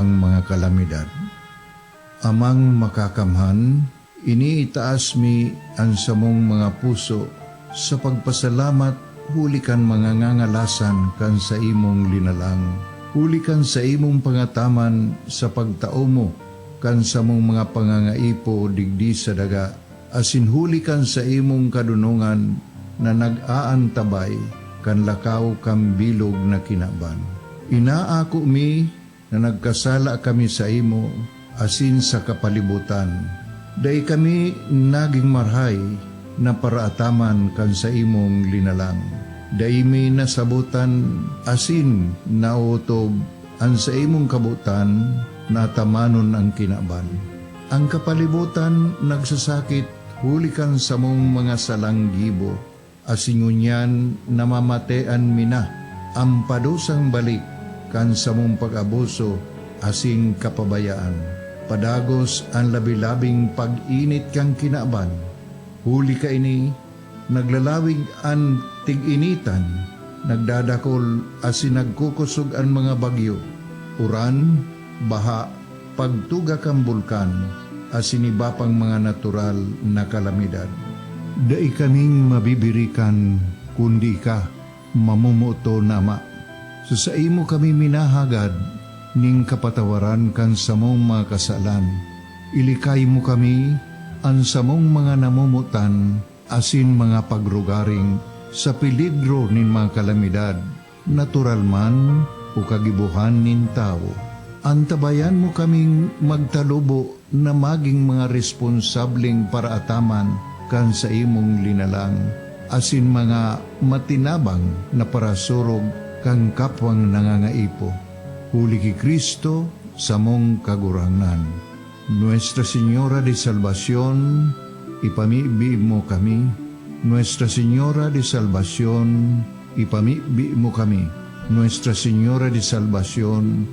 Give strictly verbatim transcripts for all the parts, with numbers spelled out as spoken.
mga kalamidad. Amang Makakamhan, iniitaas mi an samong mga puso sa pagpasalamat huli kan mga ngangalasan kan saimong linalang, huli kan saimong pangataman sa pagtao mo kan samong mga pangangaipo digdi sa daga, asin huli kan saimong kadonongan na nag-aantabay kan lakaw kan bilog na kinaban. Inaako mi na nagkasala kami saimo asin sa kapalibotan. Dai kami nagin marahay na paraataman kan saimong linalang. Dai mi nasabotan asin naotob an saimong kabotan na atamanon an kinaban. An kapalibotan nagsasakit huli kan samong mga salang gibo, asin ngunyan namamatean mi na an padusang balik kan samong pag-abuso asin kapabayaan. Padagos an labi-labing pag-init kan kinaban. Huli kaini, naglalawig an tig-initan, nagdadakol asin nagkukosog an mga bagyo, uran, baha, pagtuga kan bulkan, asin iba pang mga natural na kalamidad. Dai kaming mabibirikan kundi ika, mamomoton na Ama. Sa saimo kami minahagad nin kapatawaran kan samong mga kasalan. Ilikay mo kami, an samong mga namomotan, asin mga pagrugaring sa peligro nin mga kalamidad, natural man o kagibohan nin tawo. Antabayan mo kaming magtalubo na magin mga responsableng paraataman kan saimong linalang, asin mga matinabang na parasurog kan kapwang nangangaipo. Huli ki Cristo, samong Kagurangnan. Nuestra Señora de Salvacion, ipamibi mo kami. Nuestra Señora de Salvacion, ipamibi mo kami. Nuestra Señora de Salvacion,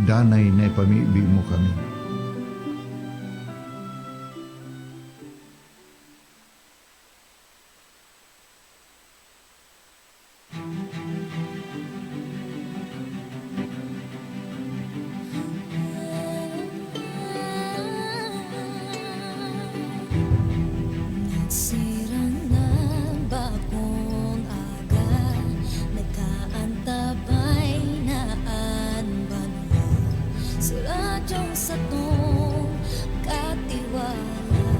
danay na ipamibi mo kami. Nagsirang na bagong aga, nagkaantabay na an banwa. Sa radyong satong katiwala,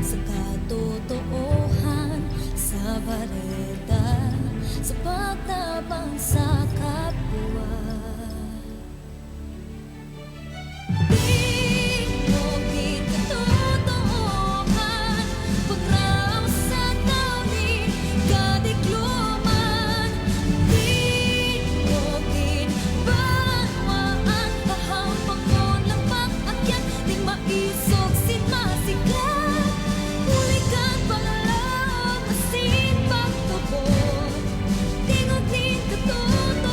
sa katotoohan, sa bareta, sa pagtabang sa kapwa. Tingog nin katotoohan, pagraos sa tawo nin kadikloman. Tingog nin banwaan, pahampang kun lang pag-akyat, nin maisog sin masigla. Huli kan pangalaom asin pagtubod. Tingog nin katotoohan.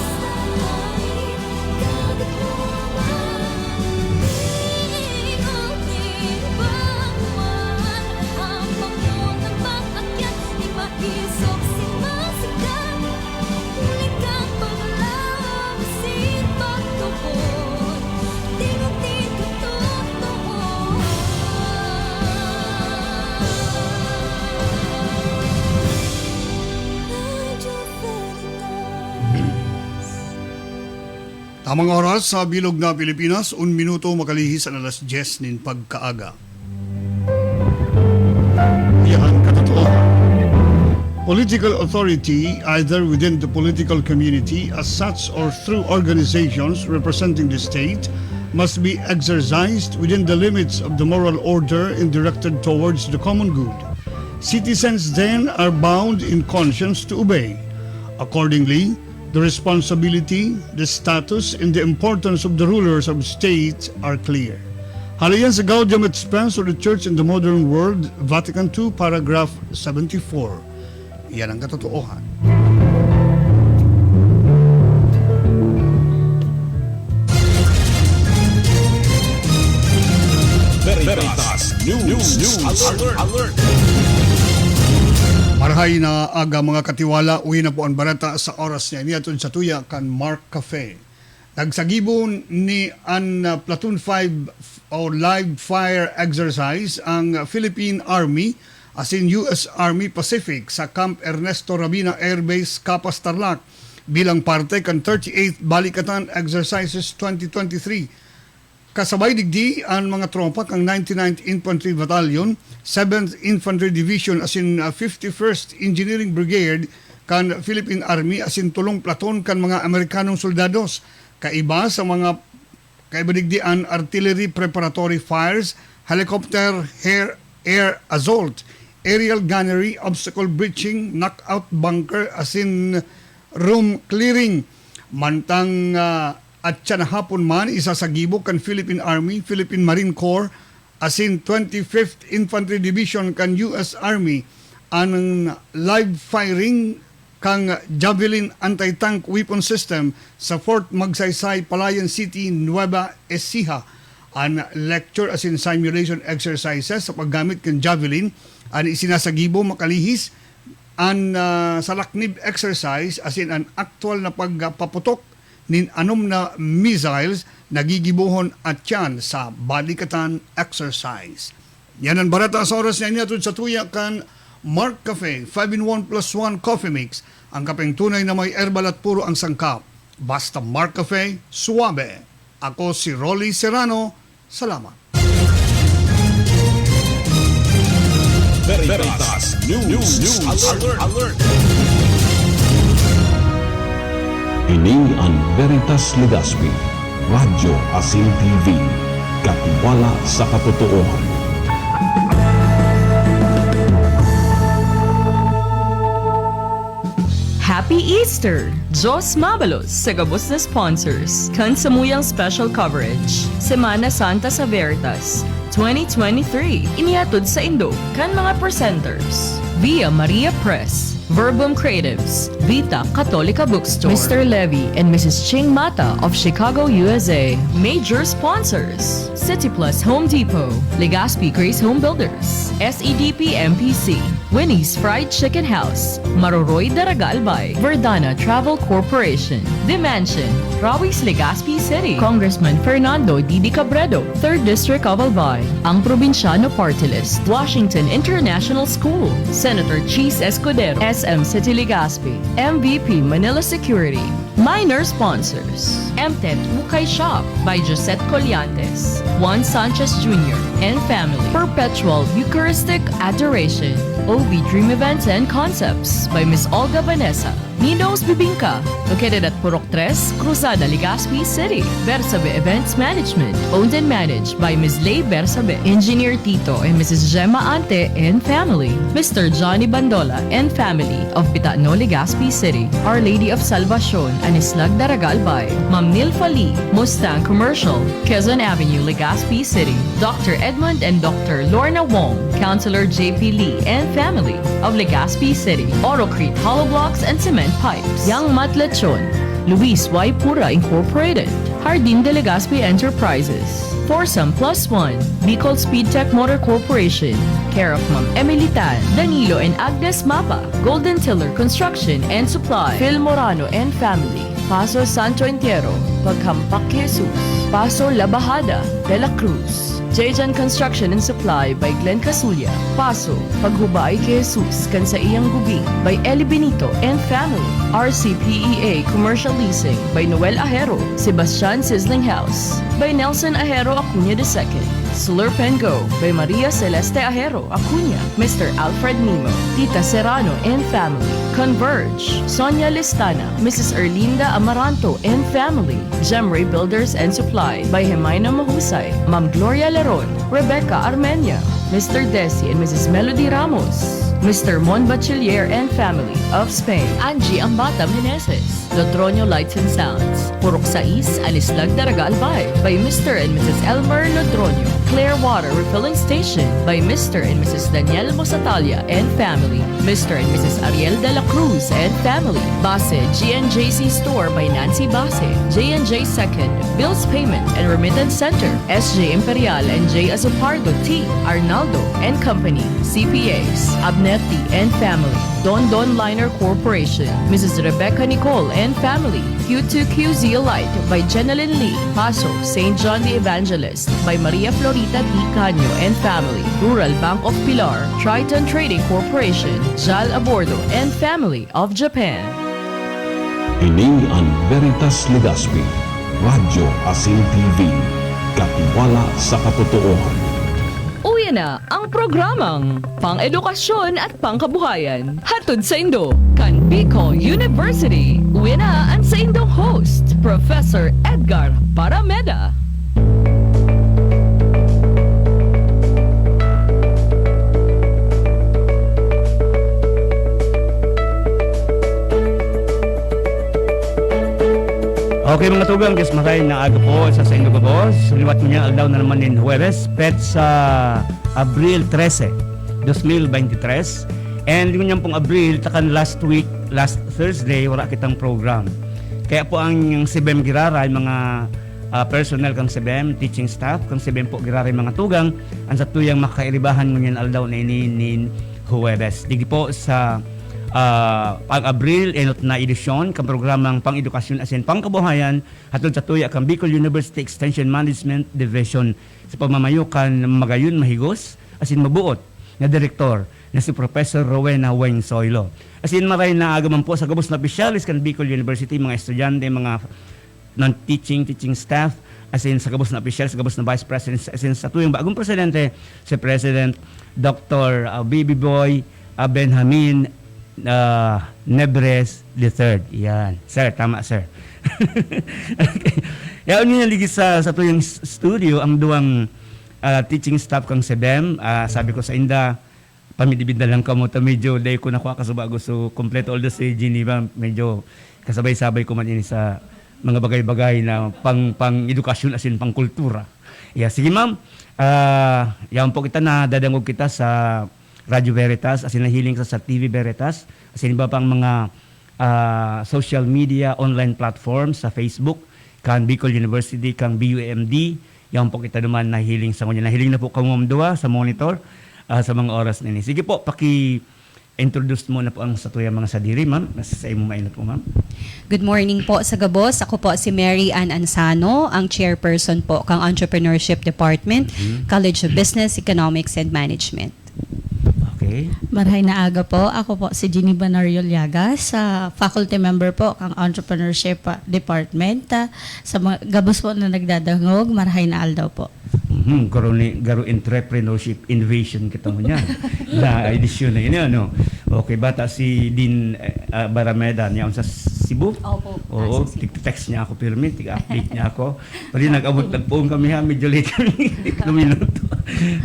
Sa lain, kadikloman. Tingog nin banwaan. Hampang mo na mag-akyat, di maisog si masikat. Huli kan pangalaom asin pagtubod. Tingog nin katotoohan. Radyo Veritas. Tamang oras sa bilog na Pilipinas, un minuto makalihis an alas dyes nin pagkaaga. Yan ang katotoohan. Political authority, either within the political community as such or through organizations representing the state, must be exercised within the limits of the moral order and directed towards the common good. Citizens then are bound in conscience to obey. Accordingly, the responsibility, the status, and the importance of the rulers of state are clear. Halayan sa Gaudium et Spes of the Church in the Modern World, Vatican two, paragraph seventy-four. Yan ang katotoohan. Veritas News Alert. Marahay na aga, mga katiwala. Uwi na po ang bareta sa oras niya. Ini atod sa tuya kan Mark Cafe. Nagsagibo ni an, ah, Platoon five f-, o live fire exercise ang Philippine Army asin U S Army Pacific sa Camp Ernesto Robina Air Base, Capas, Tarlac, bilang parte kan thirty-eighth Balikatan Exercises twenty twenty-three. Kasabay digdi an mga tropa kan ninety-ninth Infantry Battalion, seventh Infantry Division asin, ah, fifty-first Engineering Brigade kan Philippine Army asin tolong platon kan mga Amerikanong soldados. Kaiba sa mga, kaiba digdi an artillery preparatory fires, helicopter, air, air assault, aerial gunnery, obstacle breaching, knockout bunker asin room clearing. Mantang, ah, atyan hapon man, isasagibo kan Philippine Army, Philippine Marine Corps, asin twenty-fifth Infantry Division kan U S Army an live firing kan Javelin anti-tank weapon system sa Fort Magsaysay, Palayan City, Nueva Ecija. An lecture asin simulation exercises sa paggamit kan Javelin an isinasagibo makalihis an, ah, salaknib exercise asin an aktual na pagpaputok nin anom na missiles na gigibohon atyan sa balikatan exercise. Yan ang bareta sa oras na ini, atod sa tuya kan Mark Cafe, five-in-one plus one Coffee Mix, ang kapeng tunay na may herbal at puro ang sangkap. Basta Mark Cafe, suabe. Ako si Rolly Serrano. Salamat. Veritas News Alert. Ini an Veritas Legazpi, Radyo asin T V, katiwala sa katotoohan. Happy Easter! Diyos mabalos sa gabos na sponsors kan samuyang special coverage, Semana Santa sa Veritas twenty twenty-three. Inihatod saindo kan mga presenters, Via Maria Press, Verbum Creatives, Vita Catholica Bookstore, Mister Levy and Missus Ching Mata of Chicago, U S A. Major sponsors, City Plus Home Depot, Legazpi Grace Home Builders, S E D P M P C, Winnie's Fried Chicken House, Maroroy Daraga Albay, Verdana Travel Corporation, The Mansion, Rawis, Legazpi City, Congressman Fernando Didi Cabredo, Third District of Albay, Ang Probinsyano Party List, Washington International School, Senator Chiz Escudero, S M City Legazpi, M V P Manila Security. Minor sponsors, M ten Ukay Shop by Josette Collantes, Juan Sanchez Junior and family, Perpetual Eucharistic Adoration, O B Dream Events and Concepts by Miss Olga Vanessa, Nino's Bibingka, located at Purok Tres, Cruzada, Legazpi City, Bersabe Events Management, owned and managed by Miss Lay Bersabe, Engineer Tito and Missus Gemma Ante and family, Mister Johnny Bandola and family of Pitano, Legazpi City, Our Lady of Salvacion, Anislag, Daraga Albay, Ma'am Nilfa Lee, Mustang Commercial, Quezon Avenue, Legazpi City, Doctor Edmond and Doctor Lorna Wong, Counselor J P Lee and family of Legazpi City, Orocrete Hollow Blocks and Cement Pipes, Yang Mat Lechon, Luis Y Pura Incorporated, Jardin de Legazpi Enterprises, Foursome Plus One, Bicol Speed Tech Motor Corporation, care of Ma'am Emily Tan, Danilo and Agnes Mapa, Golden Tiller Construction and Supply, Phil Morano and family, Paso Santo Entierro, Paghampak ki Jesus, Paso La Bajada, De La Cruz, Jejan Construction and Supply by Glenn Casulla, Paso, Paghubay ki Jesus kan saiyang gubing by Eli Benito and family, R C P E A Commercial Leasing by Noel Ajero, Sebastian Sizzling House by Nelson Ajero Acuña the second, Solar Pengo by Maria Celeste Ajero Acuña, Mister Alfred Nimo, Tita Serrano and family, Converge, Sonia Listana, Missus Erlinda Amaranto and family, Gemray Builders and Supply by Jemina Mahusay, Ma'am Gloria Leron, Rebecca Armenia, Mister Desi and Missus Melody Ramos, Mister Mon Bachiller and family of Spain, Angie Ambata Meneses, Lodronio Lights and Sounds, Purok sais, Alislag, Daraga, Albay, by Mister and Missus Elmer Lodronio. Clearwater Refilling Station by Mister and Missus Daniel Mosatalia and family. Mister and Missus Ariel de la Cruz and family. Base, G and J C Store by Nancy Base. J and J Second, Bills Payment and Remittance Center. S J Imperial and J Azupardo T. Arnaldo and Company, C P As. Abnerti and family. Don Don Liner Corporation, Missus Rebecca Nicole and family. Q two Q Z Light by Jenalyn Lee, Paso, Saint John the Evangelist by Maria Florita T. Canio and family. Rural Bank of Pilar, Triton Trading Corporation, Jal Abordo and family of Japan. Ini an Veritas Legazpi, Radyo asin T V, katiwala sa katotoohan. Uya na ang programang Pang-edukasyon at Pangkabuhayan. Hatod saindo kan Bicol University. Uya na an saindong host, Professor Edgar Parameda. Okay, mga tugang, Diyos maray na aga po sa saindo gabos. Liwat mo niya, aldaw na naman nin Huwebes, petsa Abril trese, dos mil beintitres. And ngunyan pong Abril, takan last week, last Thursday, wala kitang program. Kaya po ang, ang CBEM giraray, mga, ah, personnel kang CBEM, teaching staff kang CBEM po giraray, mga tugang, ang satuyang makairibahan ngunyan aldaw na ini nin Huwebes. Digdi po sa, ah, pag-Abril, enot na edisyon kan programang Pang-edukasyon asin Pangkabuhayan, hatod sa tuya kan Bicol University Extension Management Division sa pamamayo kan magayon, mahigos, asin mabuot na direktor na si Professor Rowena Weng Soylo. Asin maray na aga man po sa gabos na opisyales kan Bicol University, mga estudyante, mga non-teaching, teaching staff, asin sa gabos na opisyal, sa gabos na vice president, asin sa tuyang bagong presidente, si President Doctor, ah, Baby Boy, ah, Benjamin, ah, Nebres the third. Yan. Sir, tama, sir. Okay. Yaon niya ligi sa, sa tuyang s-, studio, ang duwang, ah, teaching staff kang CBEM. Ah, sabi ko sa inda, pamidbid na lang kamo ta medyo dai ko nakua kasubago. So, kompleto, although si Geneva, medyo kasabay-sabay ko man ini sa mga bagay-bagay na pang, pang-edukasyon asin pang-kultura. Yeah, sige, ma'am. Ah, yaon po kita, nadadangog kita sa Radyo Veritas, asin nahiling sa, sa T V Veritas, asin iba pang mga, ah, social media, online platforms, sa Facebook, kan Bicol University, kan B U M D. Yaon po kita duman nahiling sa ngunyan. Nahiling na po kamo, ma'am, duwa sa monitor, ah, sa mga oras na ini. Sige po, paki-introduce mo na po ang satuyang mga sadiri, ma'am. Nasa sa imo maina po, ma'am. Good morning po sa gabos. Ako po si Mary Ann Ansano, ang chairperson po kang Entrepreneurship Department, Mhm. College of Business, Economics and Management. Okay. Marhay na aga po. Ako po si Geneva Noriel Llagas, sa faculty member po kang Entrepreneurship, ah, Department. Ah, sa mga gabos po na nagdadangog, marhay na aldaw po. Mhm, garo ni, garo entrepreneurship invasion kita mo niya. Na edisyon na ini, ano? Okay, bata si Dean, eh, ah, Barameda, niya sa Cebu? Opo. Oo, Ah, sa Cebu. tig-text niya ako, pirmi, tig-update niya ako. Pwede nag-abot, nagpoon kami, ha, medyo later, na minuto.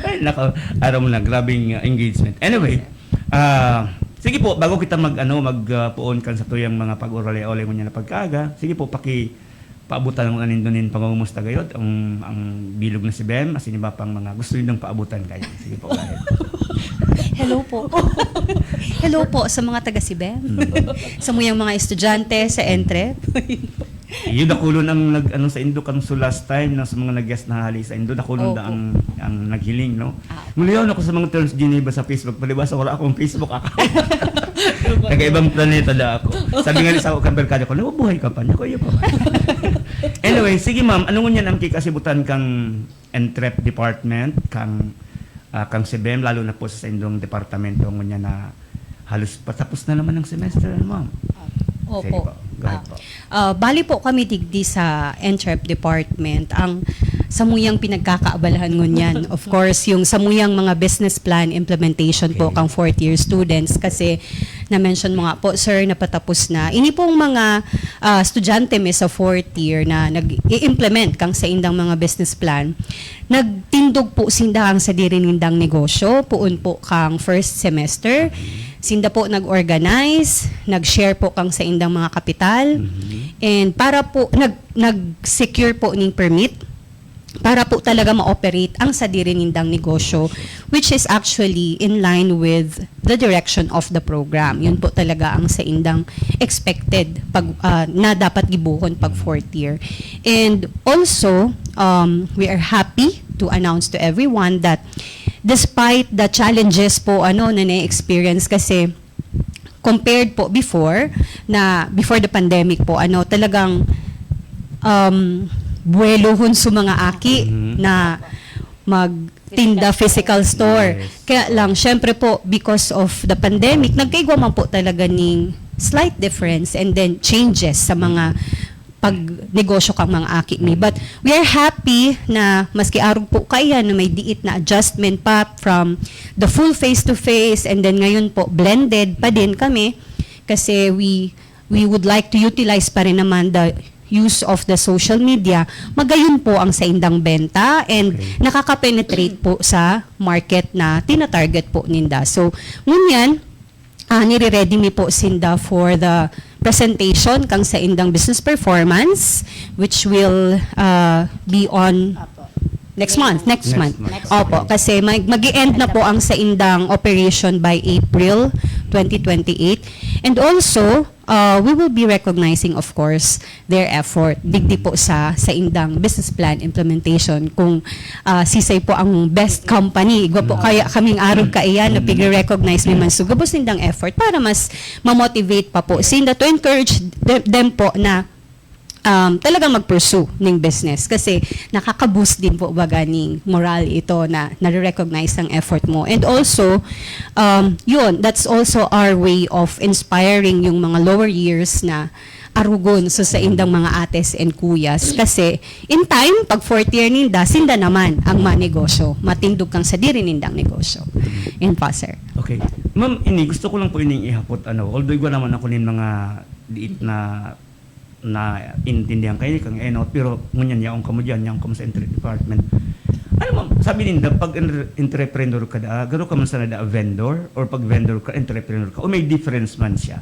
Ay, nako, aram mo na, grabing, uh, engagement. Anyway, ah, sige po, bago kita mag, ano, mag, ah, poon kan sa tuyang mga pag-orali-olay ngunyan na pagkaaga, sige po, paki-, paabutan ang anin doon yung pangungumusta gayod, ang, ang bilog na si Bem, asin iba pang mga gusto nilang paabutan kayo. Sige po, gayod. Hello po. Hello po sa mga taga si Bem. Hmm. Sa muyang mga estudyante sa Entrep. Iyo, dakulon ang nag-, ano, sa indo kan so last time na sa mga nag-guest na hali sa indo, dakulon Opo. da ang, ang naghiling, no? Ah. Muliyaw na ako sa mga terms Geneva sa Facebook, palibasa wala akong Facebook account. Nagkaibang planeta da ako. Sabi nga ni sa ako, kabarkada ko, "Nabubuhay ka pa?" Niya ko, "Iyo pa." Anyway, sige ma'am, ano ngunyan ang kikasibutan kang Entrep Department, kang, ah, kang CBEM, lalo na po sa, sa indong departamento ngunyan na halos patapos na naman ang semester, ano, ma'am? Opo. Sige po. Go ahead Ah, po. ah, bali po kami digdi sa Entrep Department. Ang samuyang pinagkakaabalahan ngunyan, of course, yung samuyang mga business plan implementation po Okay. kang fourth year students kasi Na-mention mo nga po, sir, na patapos na. Ini pong mga, ah, estudyante mi sa fourth year na nag-i-implement kang saindang mga business plan, nagtindog po sinda ang sadiri nindang negosyo, poon po kang first semester. Sinda po nag-organize, nag-share po kang saindang mga kapital, Mhm. and para po, nag-, nag-secure po ning permit para po talaga ma-operate ang sadiri nindang negosyo, which is actually in line with the direction of the program. Yun po talaga ang saindang expected pag, ah, na dapat gibohon pag fourth year. And also, um, we are happy to announce to everyone that despite the challenges po, ano, na na-experience, kasi compared po before, na before the pandemic po, ano, talagang, um, buwelohon sa mga aki Mhm. na magtinda physical store. Yes. Kaya lang, syempre po, because of the pandemic, nagkaigwa man po talaga ning slight difference and then changes sa mga pag negosyo kang mga aki mi. But we are happy na maski arog po kaiyan na may diit na adjustment pa from the full face-to-face, and then ngayon po, blended pa din kami kasi we, we would like to utilize pa rin naman the use of the social media. Magayon po ang saindang benta and Okay. nakaka-penetrate po sa market na tina-target po ninda. So, ngunyan, ah, nire-ready mi po sinda for the presentation kang saindang business performance, which will, ah, be on Apo. next month. Next Next month. month. Next Opo, month. kasi mag-, mag-i-end na po ang saindang operation by April twenty twenty-eight. And also, uh, we will be recognizing, of course, their effort. Digdi po sa saindang business plan implementation kung, ah, sisay po ang best company. Igwa po Mm. kaya kaming arog kaiyan na Mm. pigre-recognize mi man. So, gabos nindang effort para mas ma-motivate pa po sinda to encourage them, them po na, um, talagang mag-pursue ning business. Kasi nakaka-boost din po baga ning moral ito na nare-recognize ang effort mo. And also, um, yun, that's also our way of inspiring yung mga lower years na arugon sa saindang mga ates and kuyas. Kasi, in time, pag fourth year ninda, sinda naman ang manegosyo. Matindog kang sadiri nindang negosyo. Yan po, sir. Okay. Ma'am, ini, gusto ko lang po ining ihapot, ano, although igwa naman ako nin mga diit na, na intindihan kayo, kang enot, pero ngunyan, yaon kamo diyan, yaon kamo sa entry department. Ano, ma'am, sabi ninda, pag entre-, entrepreneur ka da, garo ka man sana da vendor, or pag vendor ka, entrepreneur ka, o may difference man siya?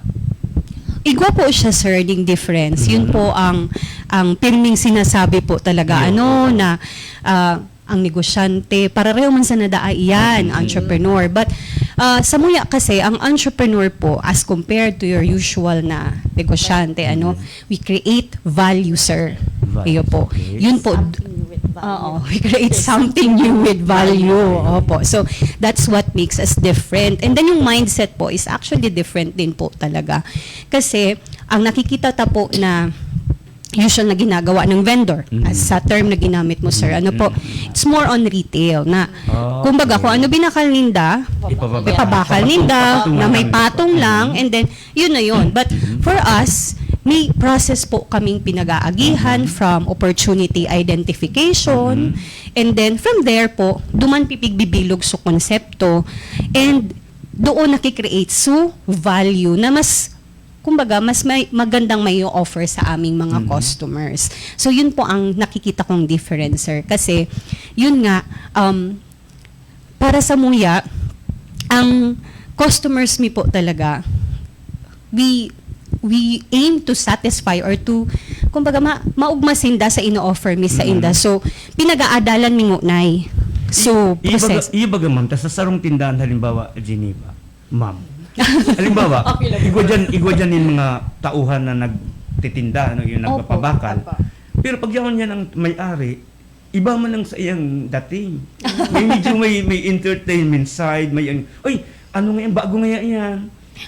Igwa po siya, sir, ding difference. Yun Mhm. po ang, ang pirming sinasabi po talaga, Yun, ano, oo. na, ah, ang negosyante, pareho man sana daa iyan, Mhm. entrepreneur. But, ah, samuya kasi, ang entrepreneur po, as compared to your usual na negosyante, ano, Mhm. we create value, sir. Value, Iyo po. okay. Yun po. Something new with value. Oo, we create something new with value. Value. Opo. So, that's what makes us different. And then yung mindset po is actually different din po talaga. Kasi, ang nakikita ta po na usual na ginagawa ng vendor, Mm. as sa term na ginamit mo, sir, ano po, Mm. it's more on retail na, Ah, kumbaga, okay. kung ano binakal ninda, Ipababa. ipabakal ninda, Patungan na may lang. patong lang, Mm. and then, yun na yun. But Mm. for us, may process po kaming pinag-aagihan Mm. from opportunity identification, Mm. and then from there po, duman pipigbibilog sa konsepto, and doon nakikreate so value na mas, kumbaga, mas may magandang may offer sa aming mga Mm. customers. So, yun po ang nakikita kong difference, sir. Kasi, yun nga, um, para samuya, ang customers mi po talaga, we, we aim to satisfy or to, kumbaga, ma-, maugma sinda sa ino-offer mi sa Mm. inda. So, pinag-aadalan mi ngunay. So, Ibaga, process. ibaga, ma'am, ta sa sarong tindahan, halimbawa, Geneva, ma'am. Halimbawa, Okay lang. igwa dyan, igwa dyan yung mga tauhan na nagtitinda, ano, yung Opo. nagpapabakal. Opo. Pero pag yaon yan ang may-ari, iba man ang sa iyang dating. May medyo may, may entertainment side, may ang, "Uy, ano nga yan? Bago nga yan."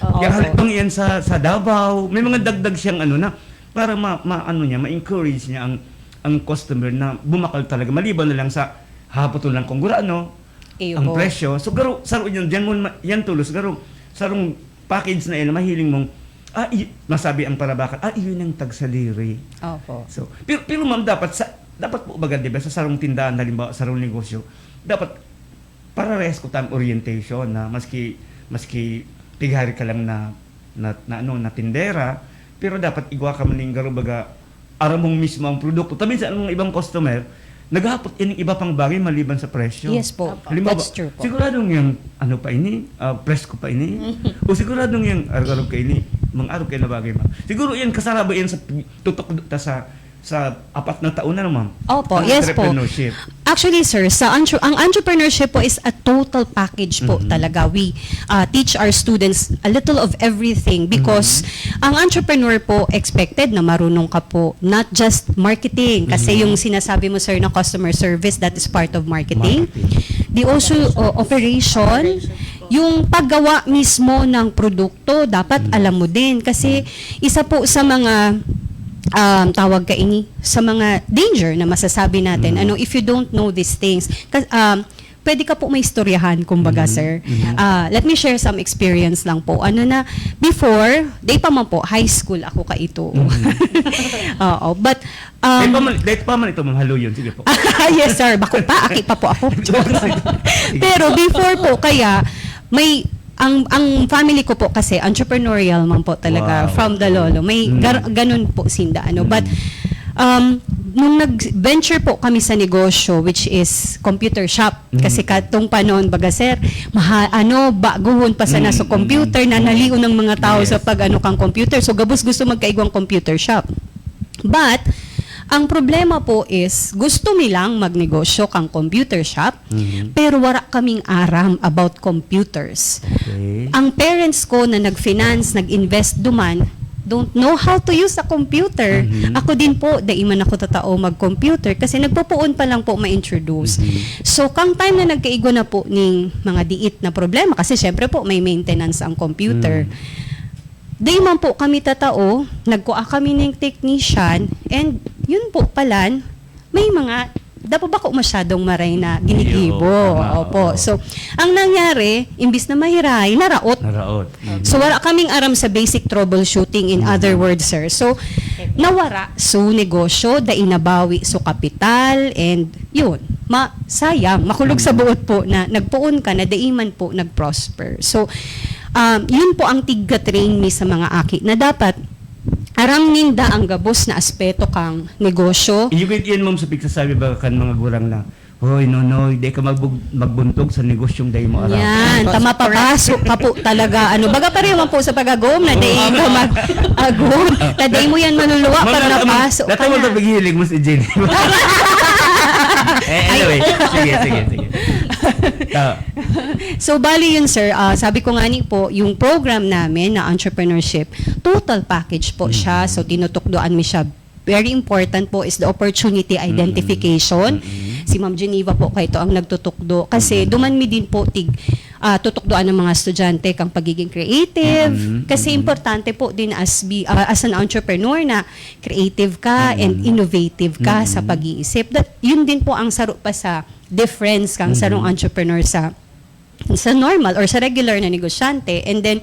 Oo. Kaya halipang yan sa, sa Davao. May mga dagdag siyang ano na, para ma, ma, ano niya, ma-encourage niya ang, ang customer na bumakal talaga. Maliban na lang sa hahapoton lang kung gura, ano, Iyo ang po. presyo. So, garo, saro yun, dyan mo, ma-, yan tulos, garo, sarong package na yan, mahiling mong, ah, i-, masabi ang parabakal, "Ah, iyon ang tagsaliri." Opo. So, pero, pero ma'am, dapat sa, dapat po baga, di ba, sa sarong tindahan, halimbawa, sarong negosyo, dapat parehas ko tang orientation na maski, maski pighari ka lang na na, na, ano, na tindera, pero dapat igwa ka man ning garo baga, aram mong mismo ang produkto. Tabi sa mga ibang customer, naghahapot ining iba pang bagay maliban sa presyo. Yes po. Halimbawa, That's true po. Siguradong yung ano pa ini, ah, presko pa ini, o siguradong yung arog-arog ka ini, mga arog kayo na bagay ba? Siguro yan, kasaraba yan sa tutok ta sa sa apat na taon na, no, ma'am? Opo, Ang yes po. Entrepreneurship. Actually, sir, sa entre- ang entrepreneurship po is a total package po talaga. We uh, teach our students a little of everything because ang entrepreneur po expected na marunong ka po not just marketing kasi yung sinasabi mo, sir, na customer service, that is part of marketing. The also uh, operation, yung paggawa mismo ng produkto, dapat alam mo din kasi isa po sa mga um, tawag ka ini sa mga danger na masasabi natin. Ano, if you don't know these things, ka- um, pwede ka po maistoryahan, kumbaga, sir. Ah, let me share some experience lang po. Ano na, before, day pa man po, high school ako kaito. Oo, but, um, Dahil pa man, dahil pa man ito, ma'am, haluyon. Sige po. Yes, sir. Bako pa, aki pa po ako. Pero before po, kaya may ang ang family ko po kasi entrepreneurial man po talaga Wow. from the lolo. May Mm. gar- ganun po sinda ano. But Mm. um nung nag-venture po kami sa negosyo, which is computer shop, Mm. kasi katong panon baga, sir, maha, ano, baguhon pa sana sa Mm, computer mm, na mm. nalion ng mga tao sa Yes. pag ano kang computer. So gabos gusto magkaigwang computer shop. But ang problema po is gusto nilang magnegosyo kang computer shop, Mhm. pero wara kaming aram about computers. Okay. Ang parents ko na nag-finance, nag-invest duman, don't know how to use a computer. Mhm. Ako din po, dai man ako tatao mag-computer kasi nagpupuon pa lang po ma-introduce. Mhm. So, kang time na nagkaigwa na po ning mga diit na problema, kasi syempre po may maintenance ang computer. Mm. Dai man po kami tatao, nagkua kami ning technician, and yun po palan, may mga dapo bako masyadong maray na ginigibo. Iyo, tama, Opo. oo. So, ang nangyari, imbis na mahiray, naraot. Naraot. Mhm. So, wala kaming aram sa basic troubleshooting, in Mhm. other words, sir. So, nawara. So, negosyo, dai nabawi. So, kapital, and yun. Ma, sayang. Makulog sa Mhm. buot po na nagpoon ka na dai man po nag-prosper. So, um, yun po ang tigga-train mi sa mga aki na dapat aram ninda ang gabos na aspeto kang negosyo. Iyo gid yan, ma'am, sa pigsasabi ba kan mga gurang na, "Hoy, Nonoy, di ka magbug- magbuntog sa negosyong dahil mo aram." Yan, Yes, tama correct. Papasok ka po talaga. Ano, baga pareho man po sa pag-agom na dahil ka mag-agom. Na dahil mo yan maluluwa pag Ma'am, natawa na. ka paghihiling mo si Jenny. Eh, anyway, sige, sige, sige. Ah, So, bali yun, sir. Ah, sabi ko nga ni po, yung program namin na entrepreneurship, total package po siya. So, tinutukdoan mi siya. Very important po is the opportunity identification. Si Ma'am Geneva po kaito ang nagtutukdo. Kasi duman mi din po tig ah, tutukdoan ng mga estudyante kang pagiging creative. Mm-hmm. Kasi importante po din as be, ah, as an entrepreneur na creative ka and innovative ka sa pag-iisip. That, yun din po ang saro pa sa difference kang sarong entrepreneur sa sa normal or sa regular na negosyante. And then,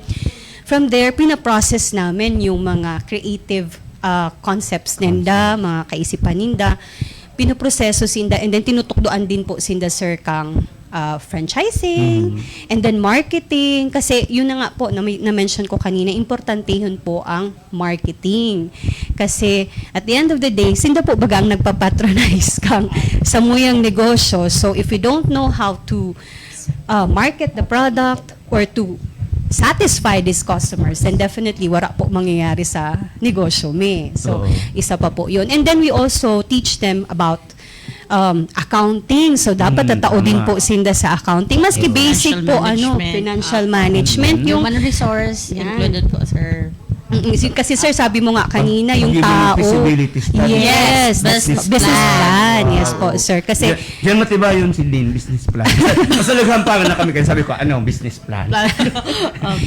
from there, pinaprocess namin yung mga creative ah, concepts ninda, mga kaisipan ninda. Pinoproseso sinda, and then tinutukdoan din po sinda, sir, kang ah, franchising, and then marketing. Kasi yun na nga po, na, na-mention ko kanina, importantehon po ang marketing. Kasi at the end of the day, sinda po baga ang nagpapatronize kang samuyang negosyo. So if we don't know how to uh, market the product or to satisfy these customers, then definitely wala po mangyayari sa negosyo mi. So, Oo. Isa pa po yun. And then we also teach them about um, accounting. So, dapat Mm, tatao din tama. po sinda sa accounting. Maski Oo. basic Financial po, ano, management. financial Ah, management. mm. Yung, Human resource, Yan. included po, sir. Mm, si- kasi sir, sabi mo nga kanina, yung Pag-, tao. feasibility study. Yes, Yes, that's business business plan. plan. Yes po, Wow. sir. Kasi, Diyan, diyan matiba yung si Lynn, business plan. Kasalaghan pa nga na kami, kaya sabi ko, "Ano, business plan?"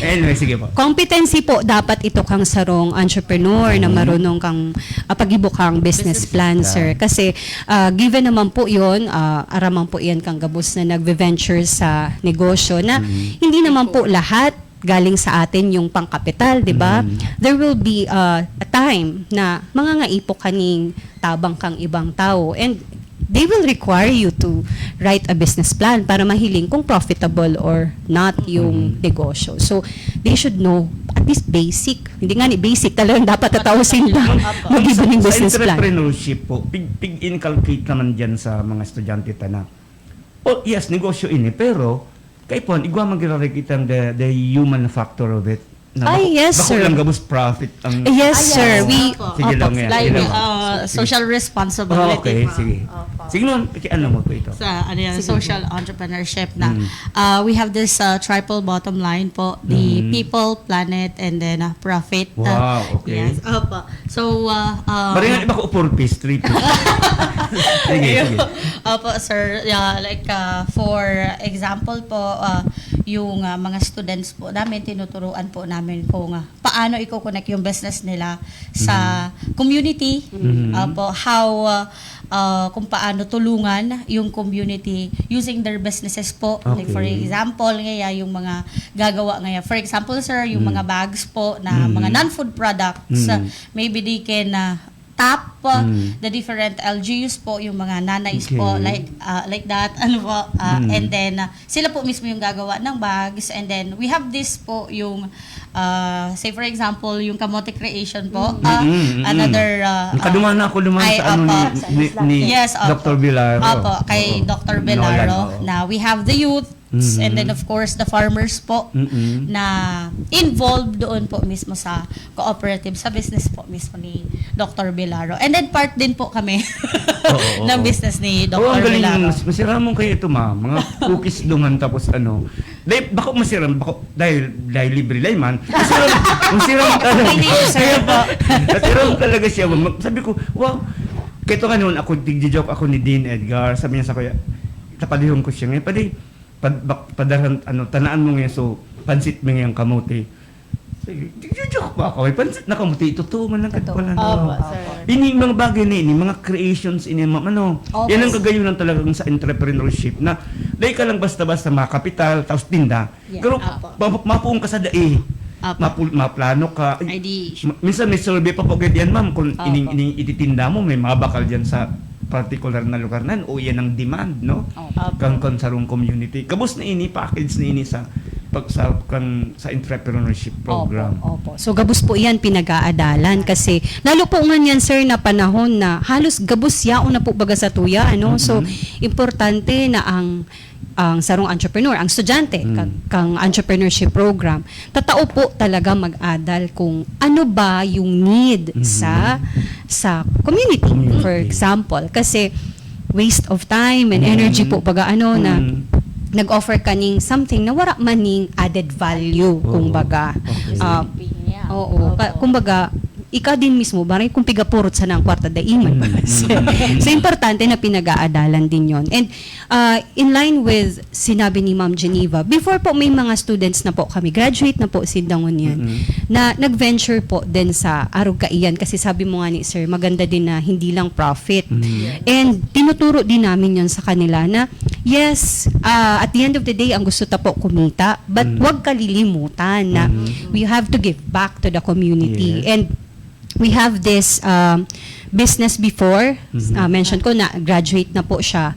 Anyway, sige po. Competency po, dapat ito kang sarong entrepreneur na marunong kang ah, paghibukang business Business plan, plan. Sir. Kasi, ah, given naman po yun, ah, araman po yan kang gabos na nagve-venture sa negosyo na hindi naman po lahat galing sa atin yung pangkapital, di ba? There will be uh, a time na mangangaipo kaning tabang kang ibang tao. And they will require you to write a business plan para mahiling kung profitable or not yung negosyo. So, they should know at least basic. Hindi nga ni basic, talagang dapat tataosin pa. Mag-iba ng business plan. Sa entrepreneurship po, pig, pig-inculcate naman dyan sa mga estudyante ta na, oh, yes, negosyo ini, pero kaipuhan, igwa man giraray kitang the, the human factor of it. Na Ay, bako, yes, bako sir. lang gabos profit ang Eh, yes, Ay, sir. yes. We, Opo. Sige opo, lang yan, like, sige lang. uh, Sige. social responsibility Ah, okay, po. sige. Opo. Sige, ma'am, paki-, ano mo po ito? Sa, ano yan, Sige social po. entrepreneurship na. Mm. Uh, we have this, uh, triple bottom line po, the Mm. people, planet, and then, uh, profit. Wow, okay. Yes, opo. So, uh, uh, Maringan iba ko four Ps, three Ps. Sige, Ayun. sige. Opo, sir. Yeah, like, uh, for example po, uh, yung, uh, mga students po namin, tinuturuan po namin kung, uh, paano i-connect yung business nila sa Mhm. community. Mhm. Opo, how, uh, uh, kung paano tulungan yung community using their businesses po. Like, for Okay. example, ngaya yung mga gagawa ngaya. For example, sir, yung Mm. mga bags po na mga Mm. non-food products, Mm. uh, maybe they can, uh, tap, uh, Mm. the different L G Us po, yung mga nanays po, Okay. like, uh, like that, ano po, uh, Mm. and then, uh, sila po mismo yung gagawa ng bags, and then we have this po yung, uh, say for example, yung Kamote Creation po, Mm. uh, Mm, mm, mm. another, uh, Nakaduma uh, na ako duman ay, sa ano ni, opo. ni, ni Yes, opo. Doctor Vilaro. Opo, kay Oo. Doctor Nolan, Vilaro oo. na we have the youth, Mhm. and then of course the farmers po Mm-mm. na involved doon po mismo sa cooperative, sa business po mismo ni Doctor Vilaro. And then part din po kami Oo, ng oo. business ni Oo, ang Doctor galing Vilaro. Mas-, masiramon kayo ito, ma'am. Mga cookies dungan tapos ano. Dahil, bako masiram, bako, dahil, dahil libre lang man. Masiram, masiram talaga. Hindi, sir, po. Masiram talaga siya, ma'am. Sabi ko, "Wow." Kaya ito nga noon, ako, tigjo-joke ako ni Dean Edgar. Sabi niya sa kuya, tapadihon ko siya ngayon, "Padi, pad-, bak-, padarhan, ano, tanaan mo ngayon, so, pansit mo ngayon, kamote." Sige, tigjo-joke pa ako. May pansit na kamote, totoo man lang, Totoo. pala, no? Opo, sir. Ini, mga bagay na ini, mga creations ini, mga ano. Opo. Yan ang kagayunan talagang sa entrepreneurship na dahil ka lang basta-basta makapital, tapos tinda. Yeah. Pero Opo. ma-, mapuong ka sa dai. Opo. Mapul-, maplano ka. Ay, di. Ma-, minsan may survey pa po agad yan, ma'am, kung Opo. ining, ining ititinda mo, may mabakal dyan sa particular na lugar na yan, o yan ang demand, no? Opo. Kang, kang sarong community. Gabos na ini, package na ini sa pag-, sa, kang, sa entrepreneurship program. Opo, opo. So, gabos po yan, pinag-aadalan kasi, lalo po ngunyan, sir, na panahon na halos gabos yaon na po baga sa tuya, ano? So, Mm-hmm. importante na ang, ang sarong entrepreneur, ang estudyante, Mm. kang, kang entrepreneurship program, tatao po talaga mag-adal kung ano ba yung need Mm-hmm. sa, sa community, Community. for example. Kasi, waste of time and energy Mm. po, baga ano, na Mm. nag-offer ka ning something na wala man ning added value, Oo. kumbaga. Okay. Ah, Opinion. oo. Opo. Ka-, kumbaga, ikaw din mismo, baray kung piga purot sana ang kwarta, dai man Mm, pala, sir. mm, mm, mm. So, importante na pinag-aadalan din yon. And, ah, in line with sinabi ni Ma'am Geneva, before po, may mga students na po kami, graduate na po sinda ngunyan, Mm-mm. na nag-venture po din sa arog kaiyan. Kasi sabi mo nga ni sir, maganda din na hindi lang profit. Mm. And tinuturo din namin yon sa kanila na, yes, ah, at the end of the day, ang gusto ta po kumita, but Mm. wag kalilimutan na Mm. we have to give back to the community. Yes. And we have this, um, business before, Mhm. ah, mention ko na graduate na po siya.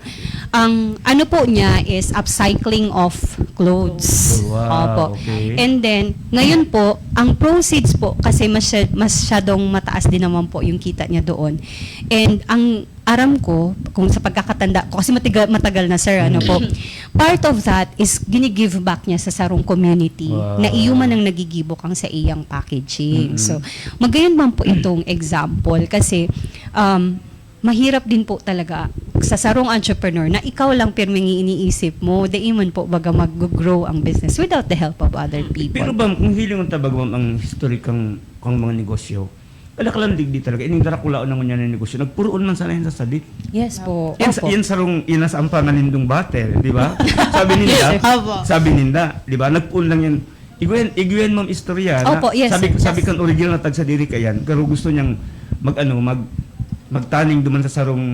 Ang ano po niya is upcycling of clothes. Wow, Opo. okay. And then, ngayon po, ang proceeds po, kasi masya-, masyadong mataas din naman po yung kita niya doon. And ang aram ko, kung sa pagkakatanda ko, kasi matiga-, matagal na, sir, ano po, Mm. part of that is gini-give back niya sa sarong community Wow. na iyo man ang nagigibo kang sa iyang packaging. Mm-mm. So, magayon man po itong example kasi, um, mahirap din po talaga sa sarong entrepreneur na ikaw lang pirming iniisip mo, dai man po baga mag-grow ang business without the help of other people. Pero, ma'am, kung hilingon ta baga, ma'am, ang history kang, kang mga negosyo, wala ka lang digdi talaga. Ining darakulaon na ngunyan na negosyo. Nagpuroon man sana yan sa sadit. Yes po. Yan sa, Opo. yan sarong, yan nasa ampangan nindong battle, di ba? Sabi ninda, Opo. sabi ninda, di ba? Nagpuon lang yan. Igwen, igwen, ma'am, istorya na Opo, yes, sabi, sir. sabi Yes. kan original na tagsadiri kayan, pero gusto niyang mag, ano, mag, magtaning duman sa sarong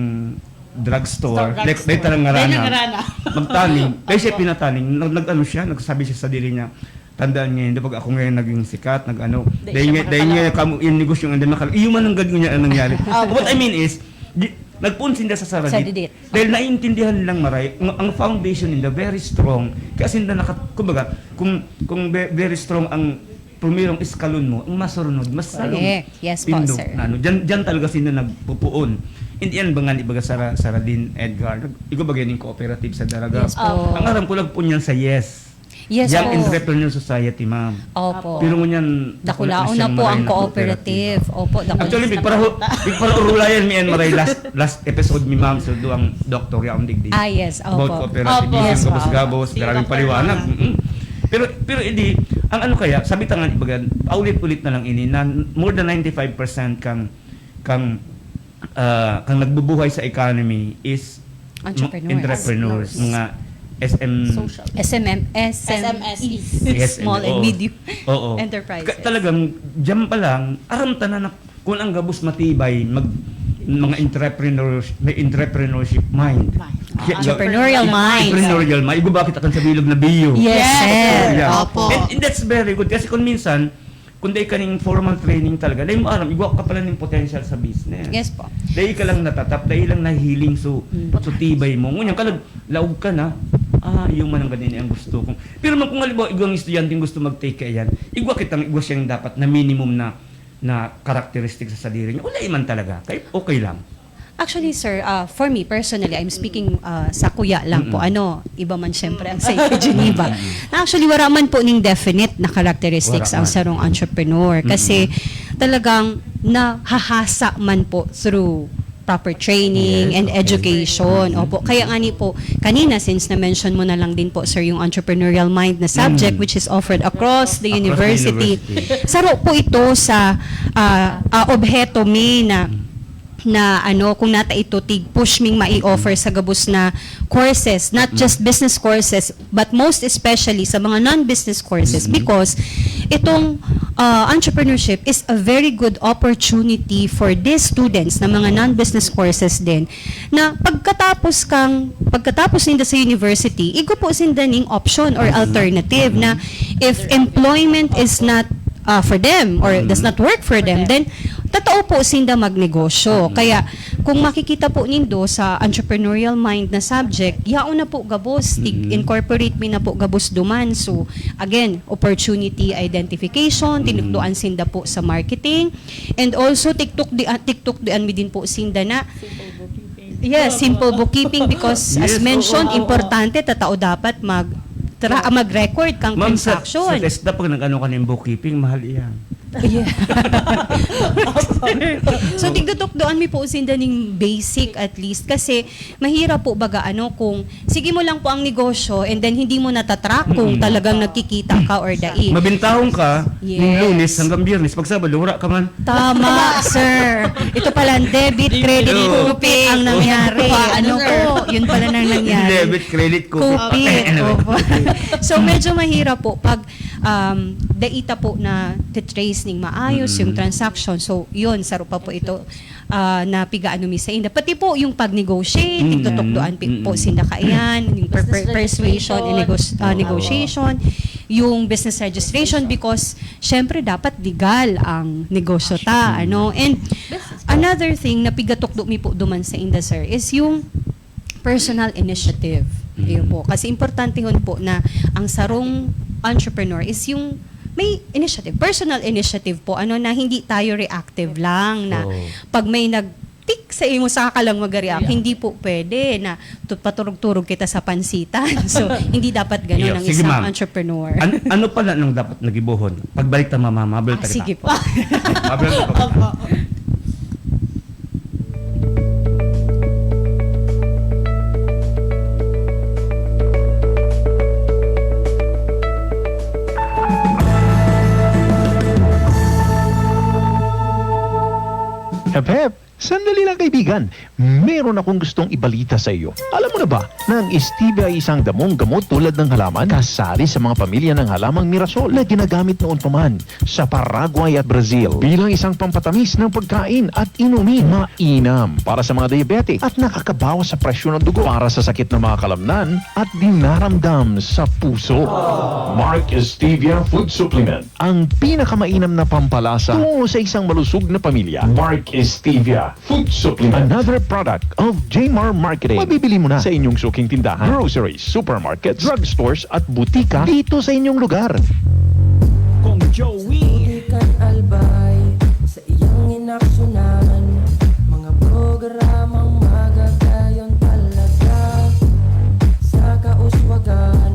drugstore. Store, Dahil, drugstore. dahil tarang Dahil ngarana. ngarana. Magtaning. Dahil siya Opo. pinataning, nag, nag, ano siya, nagsabi siya sa diri niya, "Tandaan niya yun, pag ako ngayon naging sikat, nag-ano, Di dahil siya nga, dahil nga makakalaban. kamo, yung negosyo nga, hindi makal-, iyo man ang gagawin niya ang nangyari." Opo. What I mean is, di, Nagpoon sinda sa Saradit. Saradit. Dahil naiintindihan nilang maray, ang, ang foundation ninda very strong. Kaya sinda naka-, kumbaga, kung, kung ve-, very strong ang primerong eskalon mo, ang masurunod, mas lalong Correct. Yes po, pindot sir. Na ano. Diyan, diyan talaga sinda nagpupuon. Hindi yan ba nga, ibaga, Sara-, Saradin, Edgar? Nag-, igo ba yan yung cooperative sa Daraga? Yes po. Ang aram ko, nagpoon yan sa Yes. Yes Young po. Entrepreneur Society, ma'am. Opo. Pero ngunyan, Dakulaon wala na siyang po ang maray na cooperative. Cooperative. Opo, dakulaon Actually, na big po. Para, big para urulayan mi yan, maray last, last episode mi, ma'am, so doang doctor yaon digdi. Ah, yes. Opo. About cooperative, Opo. Yes, gabos-gabos, po. Grabe paliwanag. Mm-mm. Pero, pero hindi, ang ano kaya, sabi ta nga, ibaga, paulit-ulit na lang ini, na more than ninety-five percent kang, kang, ah, kang nagbubuhay sa economy is entrepreneurs. Entrepreneurs, mga S M, Social. S M M, S M Es. S M Es. Small and medium enterprises. Oo. Ka-, talagang, diyan pa lang, aram ta na, na kung ang gabos matibay, mag-, mga entrepreneurs, may entrepreneurship mind. Mind. Entrepreneurial mind. Entrepreneurial mind. Igo ba kita kan sa bilog na biyo? Yes, sir. Yeah. Opo. And, and that's very good. Kasi kung minsan, kung dai ka ning formal training talaga, dai mo aram, igwa ka pala ning potential sa business. Yes po. Dai ka lang natatap, dai lang nahihiling, so, Mm. so tibay mo. Ngunyan ka, nag-, laog ka na, ah, iyo man ang ganyan ang gusto ko. Pero man kung halimbawa, igwang estudyante yung gusto mag-take kaya yan, igwa kitang, igwa siyang dapat na minimum na, na characteristic sa sadiri niya. Wala man talaga. Kaya okay lang. Actually, sir, ah, for me personally, I'm speaking, ah, sa kuya lang po. Mm-mm. Ano, iba man siyempre ang sa Geneva. Mm-mm. Na actually, wala man po ning definite na characteristics Wala ang man. sarong entrepreneur. Kasi Mm-mm. talagang nahahasa man po through proper training Yes, and okay. education. Mm-mm. Opo. Kaya nga ni po, kanina, since na-mention mo na lang din po, sir, yung entrepreneurial mind na subject, Mm. which is offered across the Across the university. university. Saro po ito sa, ah, ah, obheto mi na Mm. na ano, kung nata ito, tig-push ming mai-offer sa gabos na courses, not Mm. just business courses, but most especially sa mga non-business courses, Mm. because itong, ah, entrepreneurship is a very good opportunity for these students na mga non-business courses din, na pagkatapos kang, pagkatapos ninda sa university, igo po sinda ning option or Mm. alternative na Mm. if employment is not ah, for them or Mm. does not work for For them, them. then tatao po sinda magnegosyo. Mm. Kaya kung makikita po nindo sa entrepreneurial mind na subject, yaon na po gabos, tig-, Mm. incorporate mi na po gabos duman. So, again, opportunity identification, Mm. tinukdoan sinda po sa marketing, and also tiktok di, ah, tiktok dian mi din po sinda na Simple bookkeeping. Yes, simple bookkeeping because as Yes, oo, mentioned, oo, oo. importante, tatao dapat mag-, tra-, mag-record kang Ma'am, sa, transaction. sa TESDA, pag nag-ano ka ng bookkeeping, mahal iyan. Yeah. So, tigtutukdoan mi po sinda ning basic at least kasi mahirap po baga ano kung sige mo lang po ang negosyo and then hindi mo natatrack kung Mm. talagang nagkikita ka or dai. Mabintahon ka, Yes. ning Lunes hanggang Biyernes, pag Sabado, wala ka man. Tama, sir. Ito pala, debit, credit, Dito. kupit ang nangyari. Kupit. Ano Ano, sir? po? Yun pala nang nangyari. Debit, credit, kupit. Kupit, Anyway. opo. So, medyo mahirap po pag, um, daita po na titrace ning maayos Mm-mm. yung transaction. So, yun, saro pa po ito, ah, na pigaano mi sa inda. Pati po yung pag-negotiate, Mm-mm. tigtutukdoan pi-, po Mm-mm. sinda kaiyan, yung per-, per-, Business persuasion, registration. negos-, ah, Oo. negotiation, yung business registration, because Siyempre, dapat legal ang negosyo ta, Mm. ano? And Business. another thing na pigatukdo mi po duman sa inda, sir, is yung personal initiative. Mm. Ayun po. Kasi importante yun po na ang sarong entrepreneur is yung may initiative, personal initiative po, ano, na hindi tayo reactive lang na Oo. pag may nag-tik sa imo, saka ka lang mag-react. Yeah. Hindi po pwede na tu-, paturog-turog kita sa pansitan. So, hindi dapat ganun Iyo, ang sige, isang ma'am. entrepreneur. An-, ano pala nang dapat nagibohon? Pagbalik ta, ma'am, ma'am, mabel Ah, ta kita. sige po. Mabel ta. Opo. Hep, hep! Sandali lang, kaibigan. Meron akong gustong ibalita sa iyo. Alam mo na ba na ang stevia ay isang damong gamot tulad ng halaman? Kasali sa mga pamilya ng halamang mirasol na ginagamit noon pa man sa Paraguay at Brazil bilang isang pampatamis ng pagkain at inumin. Mainam para sa mga diabetic at nakakabawas sa presyon ng dugo, para sa sakit ng mga kalamnan at dinaramdam sa puso. Mark Stevia Food Supplement. Ang pinakamainam na pampalasa tungo sa isang malusog na pamilya. Mark Stevia Food supplement. Another product of Jmar Marketing. Mabibili mo na sa inyong suking tindahan, groceries, supermarkets, drugstores at butika dito sa inyong lugar. Kong Joey. Di kan albay sa iyang inaksyonan. Mga programang magagayon talaga. Sa kauswagan,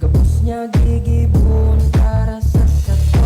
gabos niya gigibon para sa sato.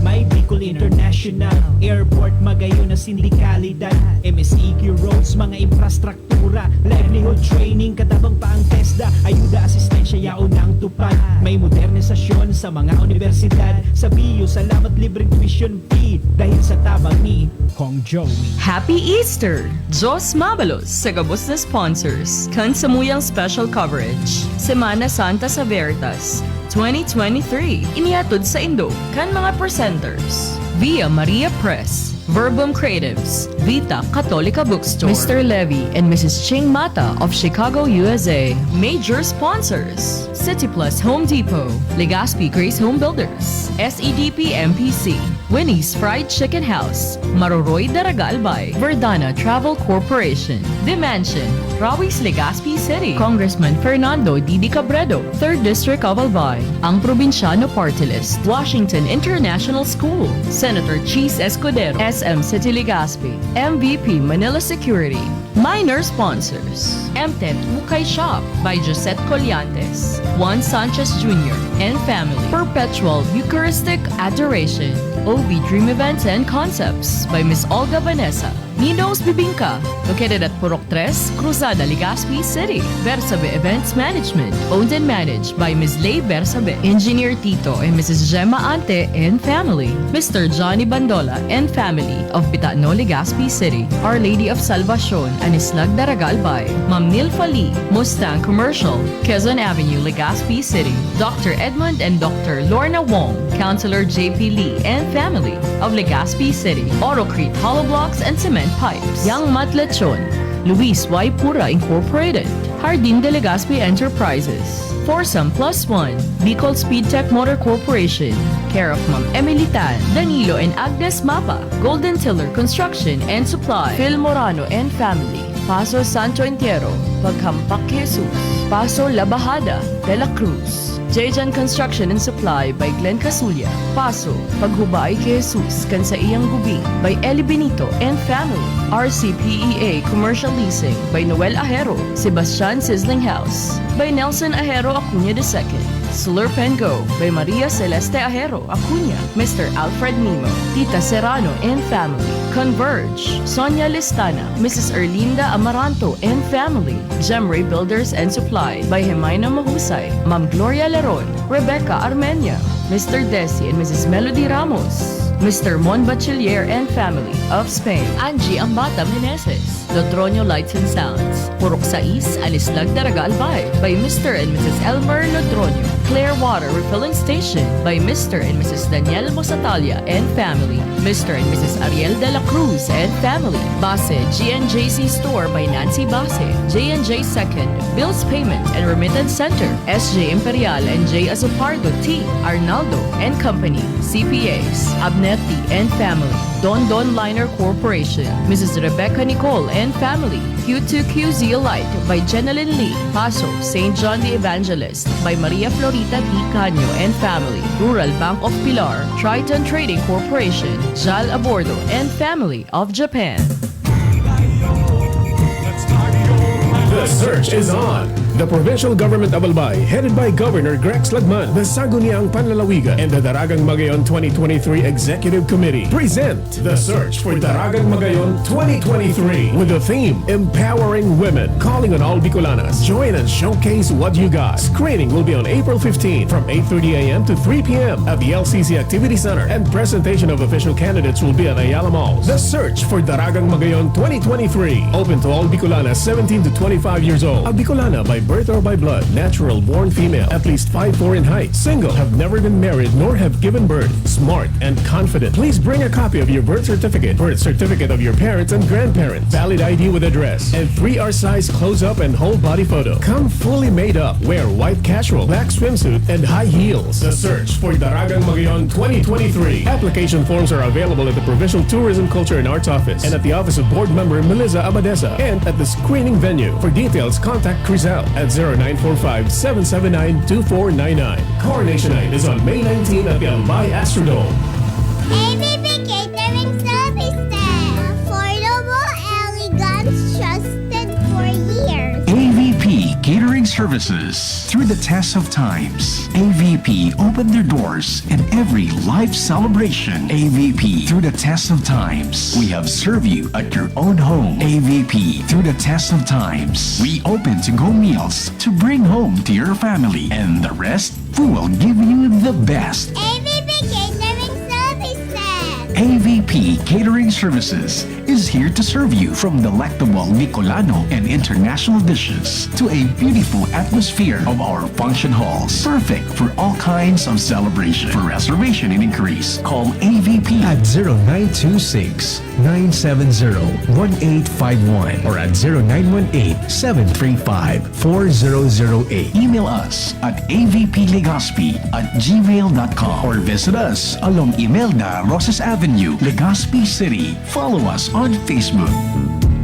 May Bicol International Airport, magayon na sindikalidad, M S E Q roads, mga infrastruktura, livelihood training, katabang pa ang TESDA, ayuda, asistensya, yaon ang tupad. May modernisasyon sa mga universidad, sa B U, salamat, libreng tuition fee, dahil sa tabang ni Kong Joey. Happy Easter! Diyos mabalos sa gabos na sponsors kan samuyang special coverage, Semana Santa sa Veritas, twenty twenty-three, inihatod sa indo kan mga presenters, Via Maria Press, Verbum Creatives, Vita Catholica Bookstore, Mister Levy and Missus Ching Mata of Chicago, U S A, major sponsors, City Plus Home Depot, Legazpi Grace Home Builders, S E D P M P C, Winnie's Fried Chicken House, Maroroy Daraga Albay, Verdana Travel Corporation, The Mansion, Rawis Legazpi City, Congressman Fernando Didi Cabredo, Third District of Albay, Ang Probinsyano Party List, Washington International School, Senator Chiz Escudero, S M City Legazpi, M V P Manila Security, minor sponsors, M T E T Ukay Shop by Josette Collantes, Juan Sanchez Junior and family, Perpetual Eucharistic Adoration, O V Dream Events and Concepts by Miss Olga Vanessa, Nino's Bibingka, located at Purok tres, Cruzada, Legazpi City, Bersabe Events Management, owned and managed by Miss Lay Bersabe, Engineer Tito and Missus Gemma Ante and family, Mister Johnny Bandola and family of Pitano, Legazpi City, Our Lady of Salvacion, Anislag, Daraga Albay, Ma'am Nilfa Lee, Mustang Commercial, Quezon Avenue, Legazpi City, Doctor Edmond and Doctor Lorna Wong, Counselor J P Lee and family of Legazpi City, Orocrete Hollow Blocks and Cement Pipes, Yang Matlechon, Luis Y Pura Incorporated, Hardin de Legazpi Enterprises, Foursome Plus One, Bicol Speed Tech Motor Corporation, care of Ma'am Emily Tan, Danilo and Agnes Mapa, Golden Tiller Construction and Supply, Phil Morano and family, Paso Santo Entierro, Paghampak ki Jesus, Paso La Bajada, De La Cruz, J J Construction and Supply by Glenn Casulla, Paso, Paghubay ki Jesus kan saiyang gubing by Eli Benito and family, R C P E A Commercial Leasing by Noel Ajero, Sebastian Sizzling House by Nelson Ajero Acuna the second, Slurp and Go by Maria Celeste Ajero Acuna, Mister Alfred Nimo, Tita Serrano and family, Converge, Sonia Listana, Missus Erlinda Amaranto and family, Gemray Builders and Supply by Jemina Mahusay, Ma'am Gloria Leron, Rebecca Armenia, Mister Desi and Missus Melody Ramos, Mister Mon Bachiller and family of Spain, Angie Ambata Meneses, Lotronio Lights and Sounds, Purok sais, Anislag, Daraga Albay by Mister and Missus Elmer Lotronio, Clearwater Refilling Station by Mister and Missus Daniel Mosatalia and family, Mister and Missus Ariel de la Cruz and family, Base G and J C Store by Nancy Base, J and J Second, Bills Payment and Remittance Center, S J Imperial and J Azucardo T, Arnaldo and Company, C P As, Abnetti and family, Don Don Liner Corporation, Missus Rebecca Nicole and family, Q two Q Zeolite by Jenalyn Lee, Paso, Saint John the Evangelist by Maria Florita T Canio and family, Rural Bank of Pilar, Triton Trading Corporation, Jal Abordo and family of Japan. The search is on. The provincial government of Albay, headed by Governor Grex Lagman, the Sangguniang Panlalawigan, and the Daragang Magayon twenty twenty-three Executive Committee, present the search for Daragang Magayon twenty twenty-three with the theme Empowering Women, calling on all Bicolanas. Join and showcase what you got. Screening will be on April fifteen from eight thirty a m to three p m at the L C C Activity Center, and presentation of official candidates will be at Ayala Malls. The search for Daragang Magayon twenty twenty-three, open to all Bicolanas seventeen to twenty-five years old. A Bicolana by Birth or by blood, natural born female, at least five four in height, single, have never been married nor have given birth, smart and confident. Please bring a copy of your birth certificate, birth certificate of your parents and grandparents, valid I D with address, and three R size close-up and whole body photo. Come fully made up. Wear white casual, black swimsuit, and high heels. The search for Daragang Magayon twenty twenty-three. Application forms are available at the Provincial Tourism, Culture, and Arts Office and at the office of Board Member Melissa Abadesa and at the screening venue. For details, contact Crizel at zero nine four five, seven seven nine, two four nine nine. Coronation Night is on May nineteen at the Albay Astrodome. A V P Catering Services. Affordable, elegant, trusted for years. A V P Catering Services. Through the test of times, A V P opened their doors in every life celebration. A V P, through the test of times, we have served you at your own home. A V P, through the test of times, we open to-go meals to bring home to your family. And the rest, we will give you the best. A V P Catering Services. A V P Catering Services is here to serve you, from delectable Bicolano and international dishes to a beautiful atmosphere of our function halls, perfect for all kinds of celebration. For reservation and inquiries, call A V P at zero nine two six, nine seven zero, one eight five one or at zero nine one eight, seven three five, four zero zero eight. Email us at A V P Legazpi at gmail dot com or visit us along Imelda Rosas Avenue, Legazpi City. Follow us on Facebook.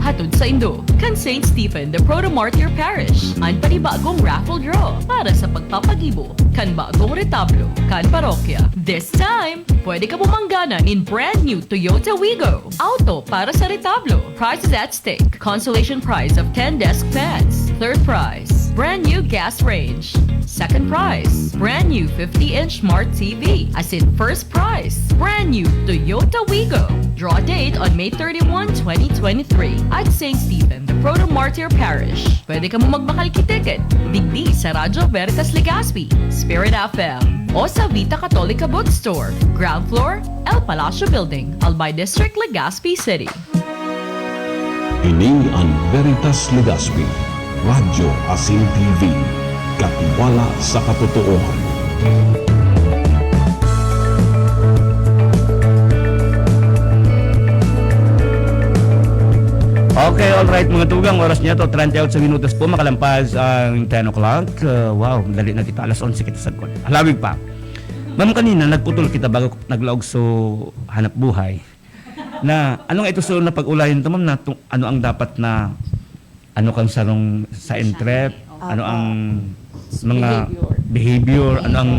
Hatod saindo kan Saint Stephen de Protomartyr Parish an panibagong raffle draw para sa pagpapagibo kan bagong retablo kan parokya. This time, pwede kamo manggana nin brand new Toyota Wigo. Auto para sa retablo. Prizes at stake. Consolation prize of ten desk fans. Third prize, brand new gas range. Second prize, brand new fifty-inch smart T V. Asin first prize, brand new Toyota Wigo. Draw date on May thirty-one, twenty twenty-three at Saint Stephen de Protomartyr Parish. Pwede kamo magbakal ki ticket digdi sa Radyo Veritas Legazpi, Spirit F M, o sa Vita Catholica Bookstore, ground floor, El Palacio Building, Albay District, Legazpi City. Ini an Veritas Legazpi, Radyo asin T V, katiwala sa katotoohan. Okay, alright, mga tugang, oras niya to, treinta y ocho minutos po, makalampas ang ten o'clock. Uh, wow, dali na kita, alas onse kita sagkod. Halawig pa. Ma'am, kanina, nagputol kita bago naglaog so hanap buhay. Na, ano nga ito so napag-ulayan ito, ma'am, na tu-, ano ang dapat na, ano kang sarong sa entrep, ano ang mga behavior, ano ang,